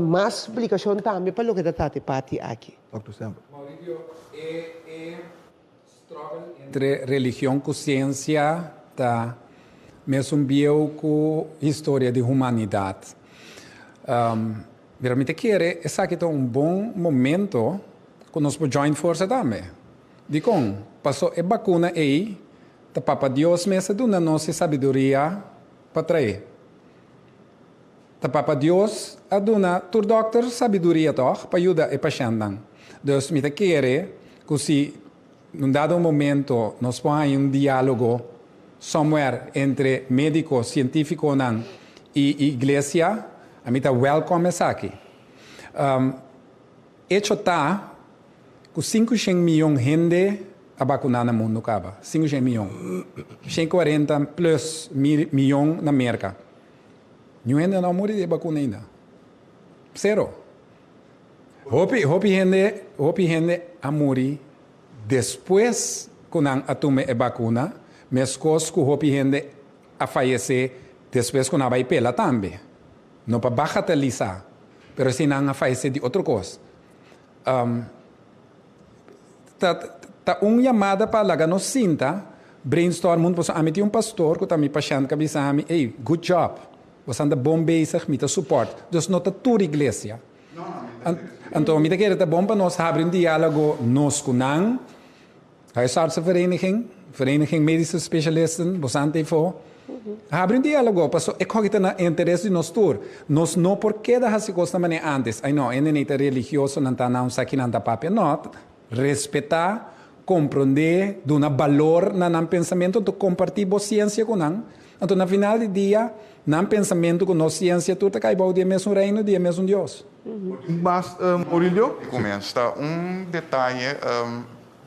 mas splikashon tambe pa loke ta trata e parti aki. Dòkter Semper. Mauricio, e. Struggle entre religion ku siensia ta mesun bieu ku historia di humanidat. Mira, mi ta kere esaki ta un bon momento ku nos por join forsa tambe. Dikon? Paso e bakuna ei ta Papa Dios mes a duna nos e sabiduria pa trae. Ta Papa Dios a duna tur dòkter sabiduria tòg pa yuda e pashèntnan. Dus mi ta kere ku si un dado momento nos por haña un diálogo somewhere entre médiko, sientífikonan i iglesia, ami ta wèlkòm esaki. Echo ta ku 500 mion hende a bakuná na mundu kaba, 500 mion, 140 plus mion na Merka. Niun hende no a muri di e bakuna ainda. Sero. Hopi, hopi hende, hopi hende a muri despues ku nan a tuma e bakuna, meskos ku hopi hende a fayesé despues ku nan a bai pela tambe. No pa bagatelisá, pero si nan a fayesé di otro kos. Ta ta un yamada pa laga nos sinta, brainstorm huntu, pasobra ami tin un pastor ku ta mi pashènt ku a bisa ami, ey, good job, bo sa ta bon bezig, mi ta support. Dus no ta tur iglesia. Anto mi ta kere ta bon pa nos habri un diálogo nos ku nan, Huisartsenvereniging, Vereniging Medische Specialisten, bo sa anteifo. Habri un diálogo, paso e koki ta na interes di nos tur. Nos no por keda hasi kosnan manera antes. Ai no, hende nei ta religioso, nan ta nan sa ki nan ta papia. No, respetá, komprondé, duna balor na nan pensamentu, anto kompartí bo siensia ku nan. Anto na final di dia, Nan pensamentu ku nos siensia tur ta kai bou di e mesun reino, di e mesun Dios. Mas, Orilio? Kuminsá un detaye,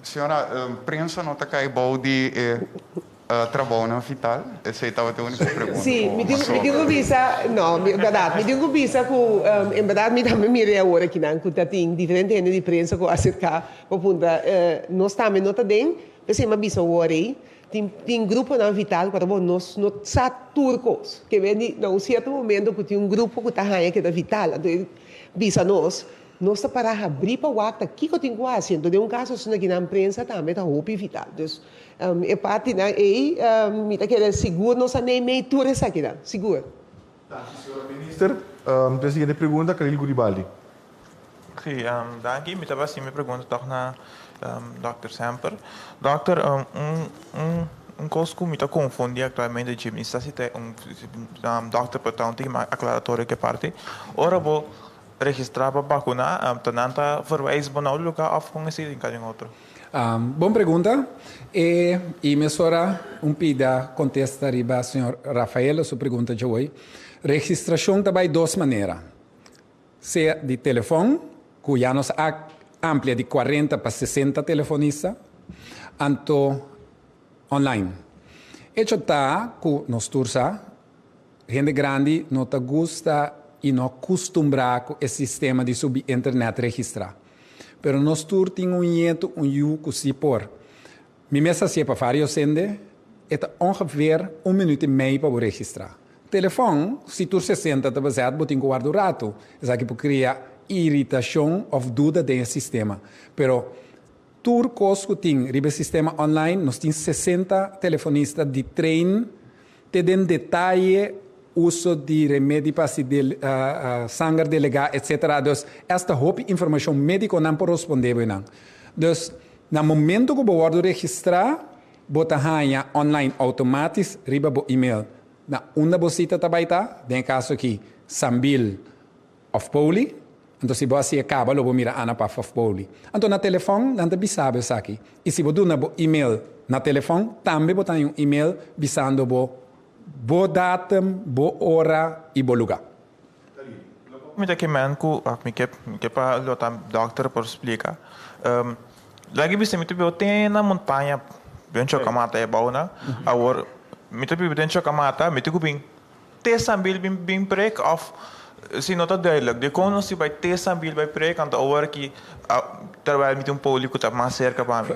señora, prensa no ta kai bou di e trabounan vital? Esei tabata e úniko pregunta Sí, ku mi tin, mi a tin ku sobra. bisa, no, mi, bèrdat, mi tin ku bisa ku en bèrdat mi tambe mira e awor akinan ku ta tin diferente hende di prensa ku a aserká pa puntra, nos tambe no ta den, p'esei mi a bisa awor ei, Tin tin gruponan vital ku ta bon nos no sa tur kos. Ke wen di na un sierto momento ku tin un grupo ku ta haña ke ta vital anto e bisa nos, nos ta para habrí pa wak ta kiko tin ku hasi. Anto den un kaso asina ki nan prensa tambe ta hopi vital. Dus e partinan ei mi ta kere sigur nos a neimei tur esakinan, sigur. Danki señora Minister. E siguiente pregunta Khalil Guribaldi. Sí, danki. Mi tabata hasi mi pregunta tòg na dòkter Semper. Dòkter, un un un kos ku mi ta konfundí aktualmente dje mi sa si ta un dòkter por ta un tiki mas aklaratorio ku e parti. Ora bo registrá pa bakuná, ta nan ta verwijs bo na un lugá òf kon esei den kada un otro? Bon pregunta. E i mesora un pida kontesta riba señor Rafaelo su pregunta djawoy. Registrashon ta bai dos manera. Sea di telefòn, ku ya nos a amplia di kuarenta pa sesenta telefonista, anto online. Echo ta ku nos tur sa, hende grandi no ta gusta i no a kustumbrá ku e sistema di subi internet registrá. Pero nos tur tin un ñetu, un yu ku sí por. Mi mes hasié pa varios hende, e ta ongeveer un minuut i mei pa bo registrá. Telefòn, si tur sesenta ta bezet, bo tin ku warda un ratu. Esaki por kria iritashon òf duda den e sistema. Pero tur kos ku tin riba e sistema online, nos tin sesenta telefonista di train te den detaye uso di remedi pa hasi sanger delegá, etcetera. Dus esta hopi informashon médiko nan por rospondé bo einan. Dus na momento ku bo wòrdu registrá, bo ta haña online outomátis riba bo email na unda bo sita ta bai ta, den e kaso aki Sambil òf Poli. Anto si bo hasi e kaba lo bo mira Ana Paf òf Poli. Anto na telefòn nan ta bisa bo esaki. I si bo duna bo email na telefòn tambe bo ta haña un email bisando bo bo datum, bo ora i bo lugá. Mi ta kemen ku mi ke mi ke pa lo ta dòkter por splika. Lagi bisa mi ta biba te na montaña den Chokamata e bou nan. Awor mi ta biba den Chokamata mi tin ku bin te Sambil bin bin prek òf si no ta duidelijk dikon nos tin bai te Sambil bai prek anto awor ki terwijl mi tin un poli ku ta mas serka pa mi.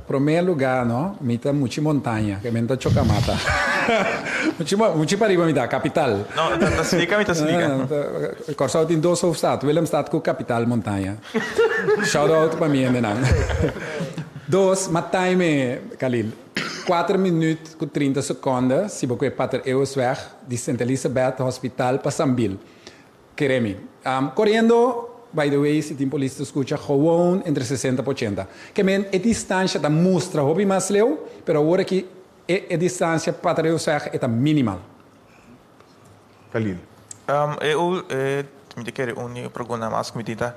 Prome luga no, mi ta muchi montaña, ke men ta Chokamata. Muchi muchi pariba mi ta, kapital. No, ta splika mi ta splika. Kòrsou tin dos hoofdstad, Willemstad ku kapital Montaña. Shout out pa mi hendenan. Dos, ma time, Khalil. Kuater minüt ku trinta sekonde si bo kue Pater Eeuwsweg di Sint Elisabeth Hospital pa Sambil. Kere mi. Koriendo, by the way, si tin polis ta skucha, gewoon entre sesenta pa ochenta. Ke men e distansha ta mustra hopi mas leu, pero awor aki e e distansha Pater Eeuwsweg e ta minimal. Khalil. E ul, e, mi ta kere un pregunta mas ku mi tin ta,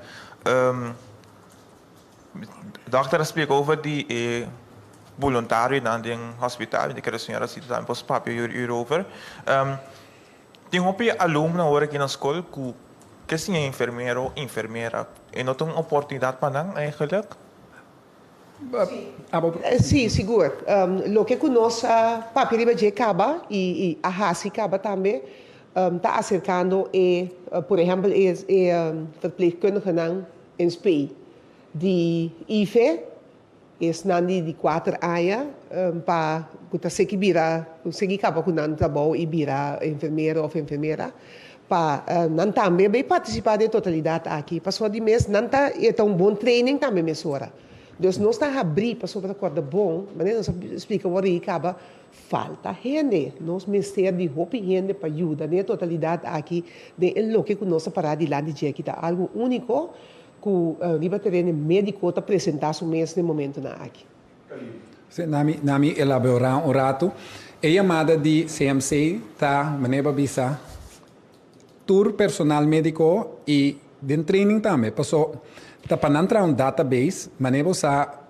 Dòkter a splika over di e boluntarionan den hospital, mi ta kere señora Sita tambe por papia hierover. Tin hopi alumno awor aki na skol ku ke siña enfermero o enfermera, e no ta un oportunidat pa nan eigenlijk? Sí, sigur. Loke ku nos a papia riba dje kaba i a hasi kaba tambe ta aserkando e, por ehèmpel e verpleegkundigenan En spe di ife, esnan di di kuater aña pa ku ta seki bira, ku seki kaba ku nan trabou i bira enfermero òf enfermera, pa nan tambe bay partisipá den e totalidat aki. Pasobra di mes nan ta, e ta un bon training tambe mesora. Dus nos ta habrí pasobra ta kòrda bon, manera nos a splika wòrdu ei kaba, Falta hende. Nos mester di hopi hende pa yuda den e totalidat aki den e loke ku nos ta pará dilanti dje aki ta algu úniko ku riba tereno médiko ta presentá su mes den momentunan aki. Sí, na mi, na mi elaborá un ratu. E yamada di CMC ta, manera bo a bisa, tur personal médiko i den training tambe, paso ta pa nan traha un database, manera bo sa.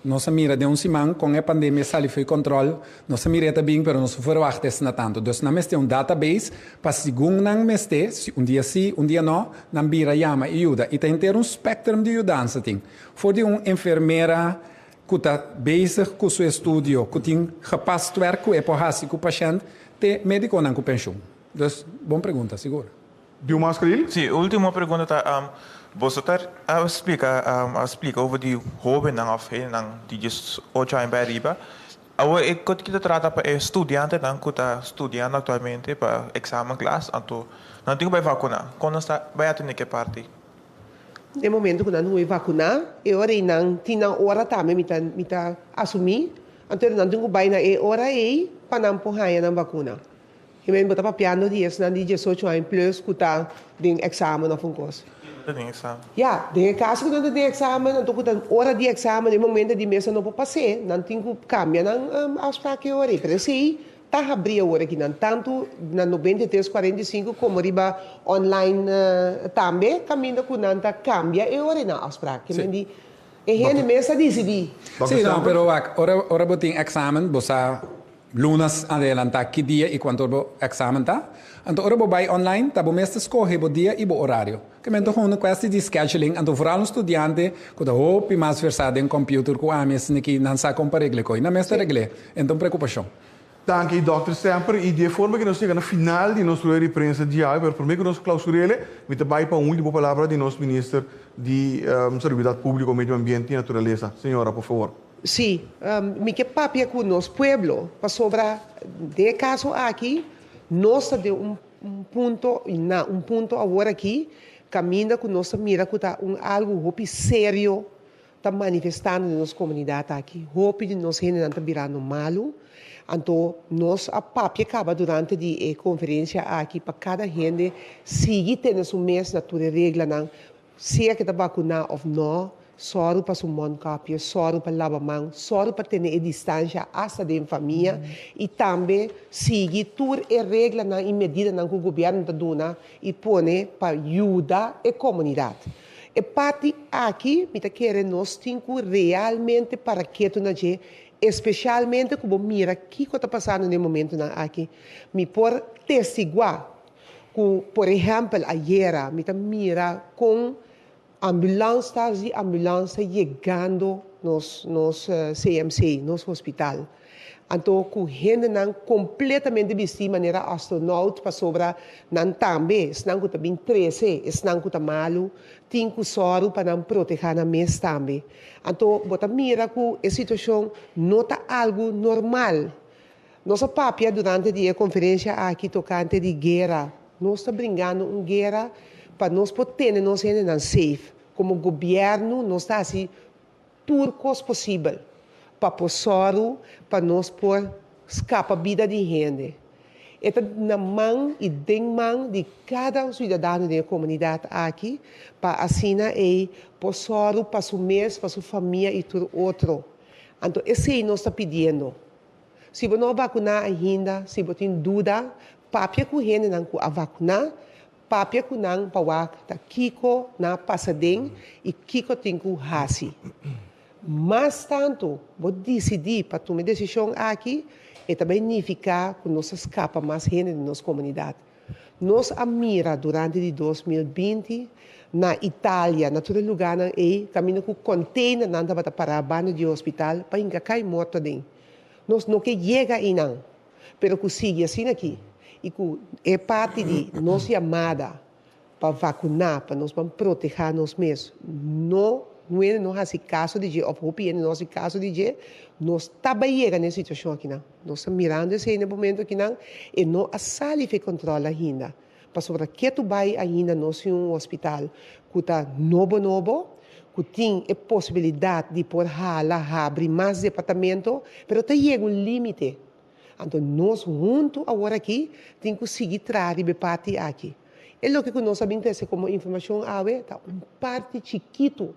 Nos a mira den un siman kon e pandemia sali fo'i kòntròl. Nos a mira e ta bin pero nos no ferwagt esna tantu. Dus nan mester un database pa segun nan mester, si un dia si, un dia no, nan bira yama i yuda. I ta henter un spectrum di yudansa tin. For di un enfermera ku ta bezig ku su estudio, ku tin gepast werk ku e por hasi ku pashènt, te médikonan ku penshun. Dus, bon pregunta, sigur. Dimas Khalil? Sí, último pregunta ta, boso ta a splika a splika over di hóbennan òf hendenan di diesocho aña bai ariba. Awor e kos ki ta trata pa e studiantenan ku ta studiando aktualmente pa eksamen klas, anto nan tin ku bai vakuná. Kon nos ta bai atendé ku e parti? Den momento ku nan hui vakuná, e ora ei nan tin nan ora tambe mi ta mi ta asumí, anto nan tin ku bai na e ora ei pa nan por haña nan vakuna. I men bo ta papiando di esnan di diesocho aña plus ku ta den eksamen òf un kos. Ta den eksamen. Ya, den e kaso ku nan ta den eksamen, anto ku ta ora di eksamen, e momento di mesa no por pas'é, nan tin ku kambia nan afsprak e ora ei. Pero esei ta habrí awor aki nan, tantu na 93 45 komo riba online tambe, kaminda ku nan ta kambia e ora ei nan afsprak. Ke men di e hende mes ta disidí. Sí, no, pero wak, ora ora bo tin eksamen, bo sa Lunas adelantá ki dia i kuantu ora bo èksamen ta. Anto ora bo bai online ta bo mes ta skohe bo dia i bo orario. Ke men ta hunda un kwesti di scheduling, anto vooral un studiante ku ta hopi mas versá den computer ku ami esaki ki nan sa kon pa regl'é koi. Nan mes ta regl'é. E ta un preokupashon. Danki Dòkter Semper i di e forma ku nos yega na final di nos rueda di prensa di awe, pero promé ku nos klausur'é mi ta bai pa un último palabra di nos Minister di Salubridat Públiko, Medio Ambiente i Naturalesa. Señora, por favor. Sí, mi ke papia ku nos pueblo, pasobra den e kaso aki nos ta den un punto, na un punto awor aki, kaminda ku nos ta mira ku ta un algu hopi serio ta manifestando den nos komunidat aki. Hopi di nos hendenan ta birando malu, anto nos a papia kaba durante di e konferensia aki pa kada hende sigui tene su mes na tur e reglanan, Sea ke ta bakuná òf nò, sòru pa su mònkapje, sòru pa laba man, sòru pa tene e distansha asta den famia i tambe sigui tur e reglanan i medidanan ku gobièrnu ta duna i pone pa yuda e komunidat. E parti aki mi ta kere nos tin ku realmente para ketu na dje, espeshalmente ku bo mira kiko ta pasando den e momentunan aki. Mi por testiguá Ku por ehèmpel ayera mi ta mira kon ambulans ta di ambulans ta yegando nos nos CMC, nos hospital. Anto ku hendenan kompletamente bistí manera astronaut pasobra nan tambe, esnan ku ta bin trese esnan ku ta malu, tin ku sòru pa nan protehá nan mes tambe. Anto bo ta mira ku e situashon no ta algu normal. Nos a papia durante di e konferensia aki tokante di guera. Nos ta bringando un guera pa nos por tene nos hendenan safe. Komo gobièrnu nos ta hasi tur kos posibel pa por sòru pa nos por skapa bida di hende. E ta na man i den man di kada suidadano den e komunidat aki pa asina ei por sòru pa su mes, pa su famia i tur otro. Anto esei nos ta pidiendo. Si bo no a vakuná ainda, si bo tin duda, papia ku hendenan ku a vakuná, papia ku nan pa wak ta kiko nan a pasa den i kiko tin ku hasi. Mas tantu bo disidí pa tuma e desishon aki, e ta bai nifiká ku nos ta skapa mas hende den nos komunidat. Nos a mira durante di 2020 na Italia, na tur e lugánan ei, kaminda ku kònteinernan tabata pará banda di e hospital pa hinka kai morto aden. Nos no ke yega einan, pero ku sigui asina aki i ku e parti di nos yamada pa vakuná, pa nos ban protehá nos mes, no hende no hasi kaso di dje òf hopi hende no hasi kaso di dje, nos ta bai yega na e situashon akinan. Nos ta mirando esei na e momento akinan, e no a sali for e kòntròl ainda, pasobra ketu bai ainda nos tin un hospital ku ta nobo nobo, ku tin e posibilidat di por hala habri mas departamento, pero ta yega un límite. Anto nos huntu awor aki tin ku sigui traha riba e parti aki. E loke ku nos a bin trese komo informashon awe ta un parti chikitu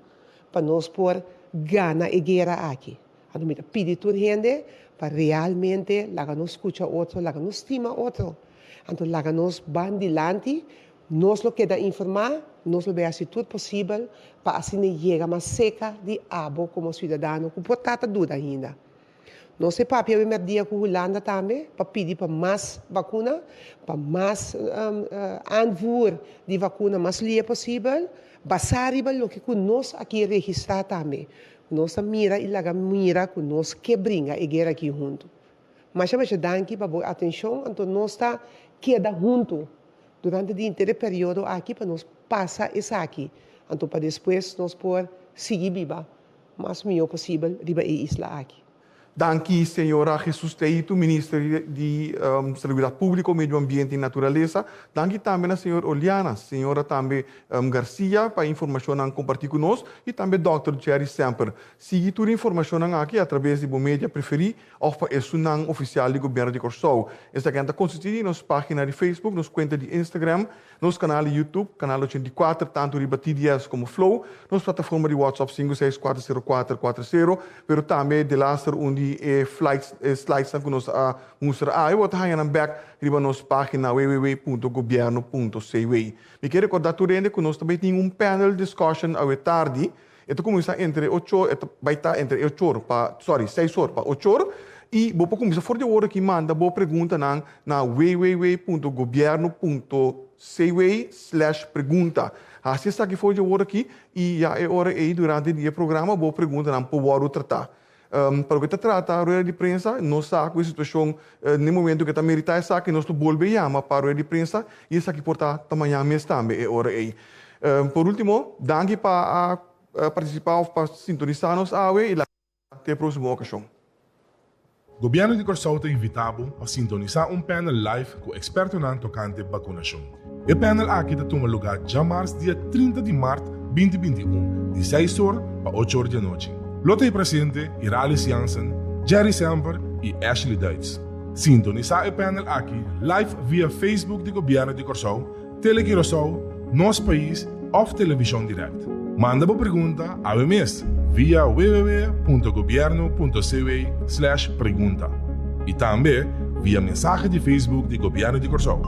pa nos por gana e guera aki. Anto mi ta pidi tur hende pa realmente laga nos skucha otro, laga nos stima otro. Anto laga nos ban dilanti. Nos lo keda informá, nos lo bay hasi tur posibel pa asina yega mas seka di abo komo siudadano ku por ta ta duda ainda. Nos e papia awe mèrdia ku Hulanda tambe pa pidi pa mas bakuna, pa mas aanvoer di bakuna mas lie posibel, basá riba loke ku nos aki registrá tambe. Nos ta mira i laga mira ku nos ke bringa e guera aki huntu. Masha masha danki pa bo atenshon, anto nos ta keda huntu durante di henter e periodo aki pa nos pasa esaki, anto pa despues nos por sigui biba mas mihó posibel riba e isla aki. Danki señora Jesus Teito, Minister di Salubridat Públiko, Medio Ambiente i Naturalesa. Danki tambe na señor Oliana, señora tambe Garcia pa e informashonnan kompartí ku nos i tambe dòkter Jerry Semper. Sigui tur e informashonnan aki atrabes di bo media preferí òf pa esunnan ofisial di Gobièrnu di Kòrsou. Esaki ta konsistí di nos página di Facebook, nos kuenta di Instagram, Nos kanal di YouTube, Kanal 84, tantu riba TDS komo Flow, nos plataforma di WhatsApp 5640440, pero tambe delaster un di e flights, e slidesnan ku nos a mustra awe, bo ta haña nan bèk riba nos página www.gobierno.cw. Mi ke rekordá tur hende ku nos ta bai tin un panel discussion awe tardi, E ta kuminsá entre ocho or, e ta bai ta entre ocho or pa, sorry, seis or pa ocho or, i bo por kuminsá for di awor aki manda bo preguntanan na www.gobierno.cw slash pregunta. Hasi esaki for di awor aki i ya e ora ei durante di e programa bo preguntanan por wòrdu tratá. Pa loke ta trata rueda di prensa, nos sa ku e situashon na e momento ke ta meritá esaki, nos lo bolbe yama pa rueda di prensa i esaki por ta ta mañan mes tambe e ora ei. Por último, danki pa a partisipá òf pa sintonisá nos awe i laga te e próksimo okashon. Gobièrnu di Kòrsou ta invitá bo pa sintonisá un panel live ku ekspertonan tokante bakunashon. E panel aki ta tuma lugá djamars dia 30 di mart 2021 di seis or pa ocho or di anochi. Lo ta e presente Iralis Jansen, Jerry Semper i Ashley Duits. Sintonisá e panel aki live via Facebook di Gobièrnu di Kòrsou, Tele Curaçao, Nos Pais òf Televishon Dirèkt. Manda bo pregunta awe mes via www.gobierno.cw/pregunta i tambe via mensahe di Facebook di Gobièrnu di Kòrsou.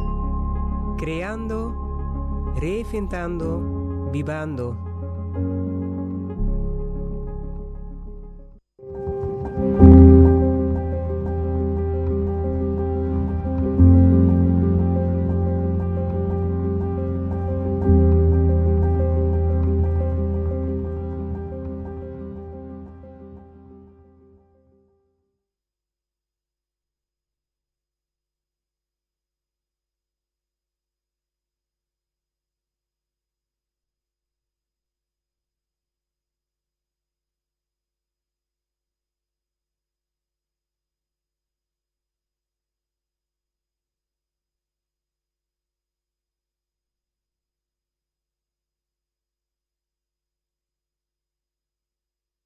Kreando, reinventando, bibando.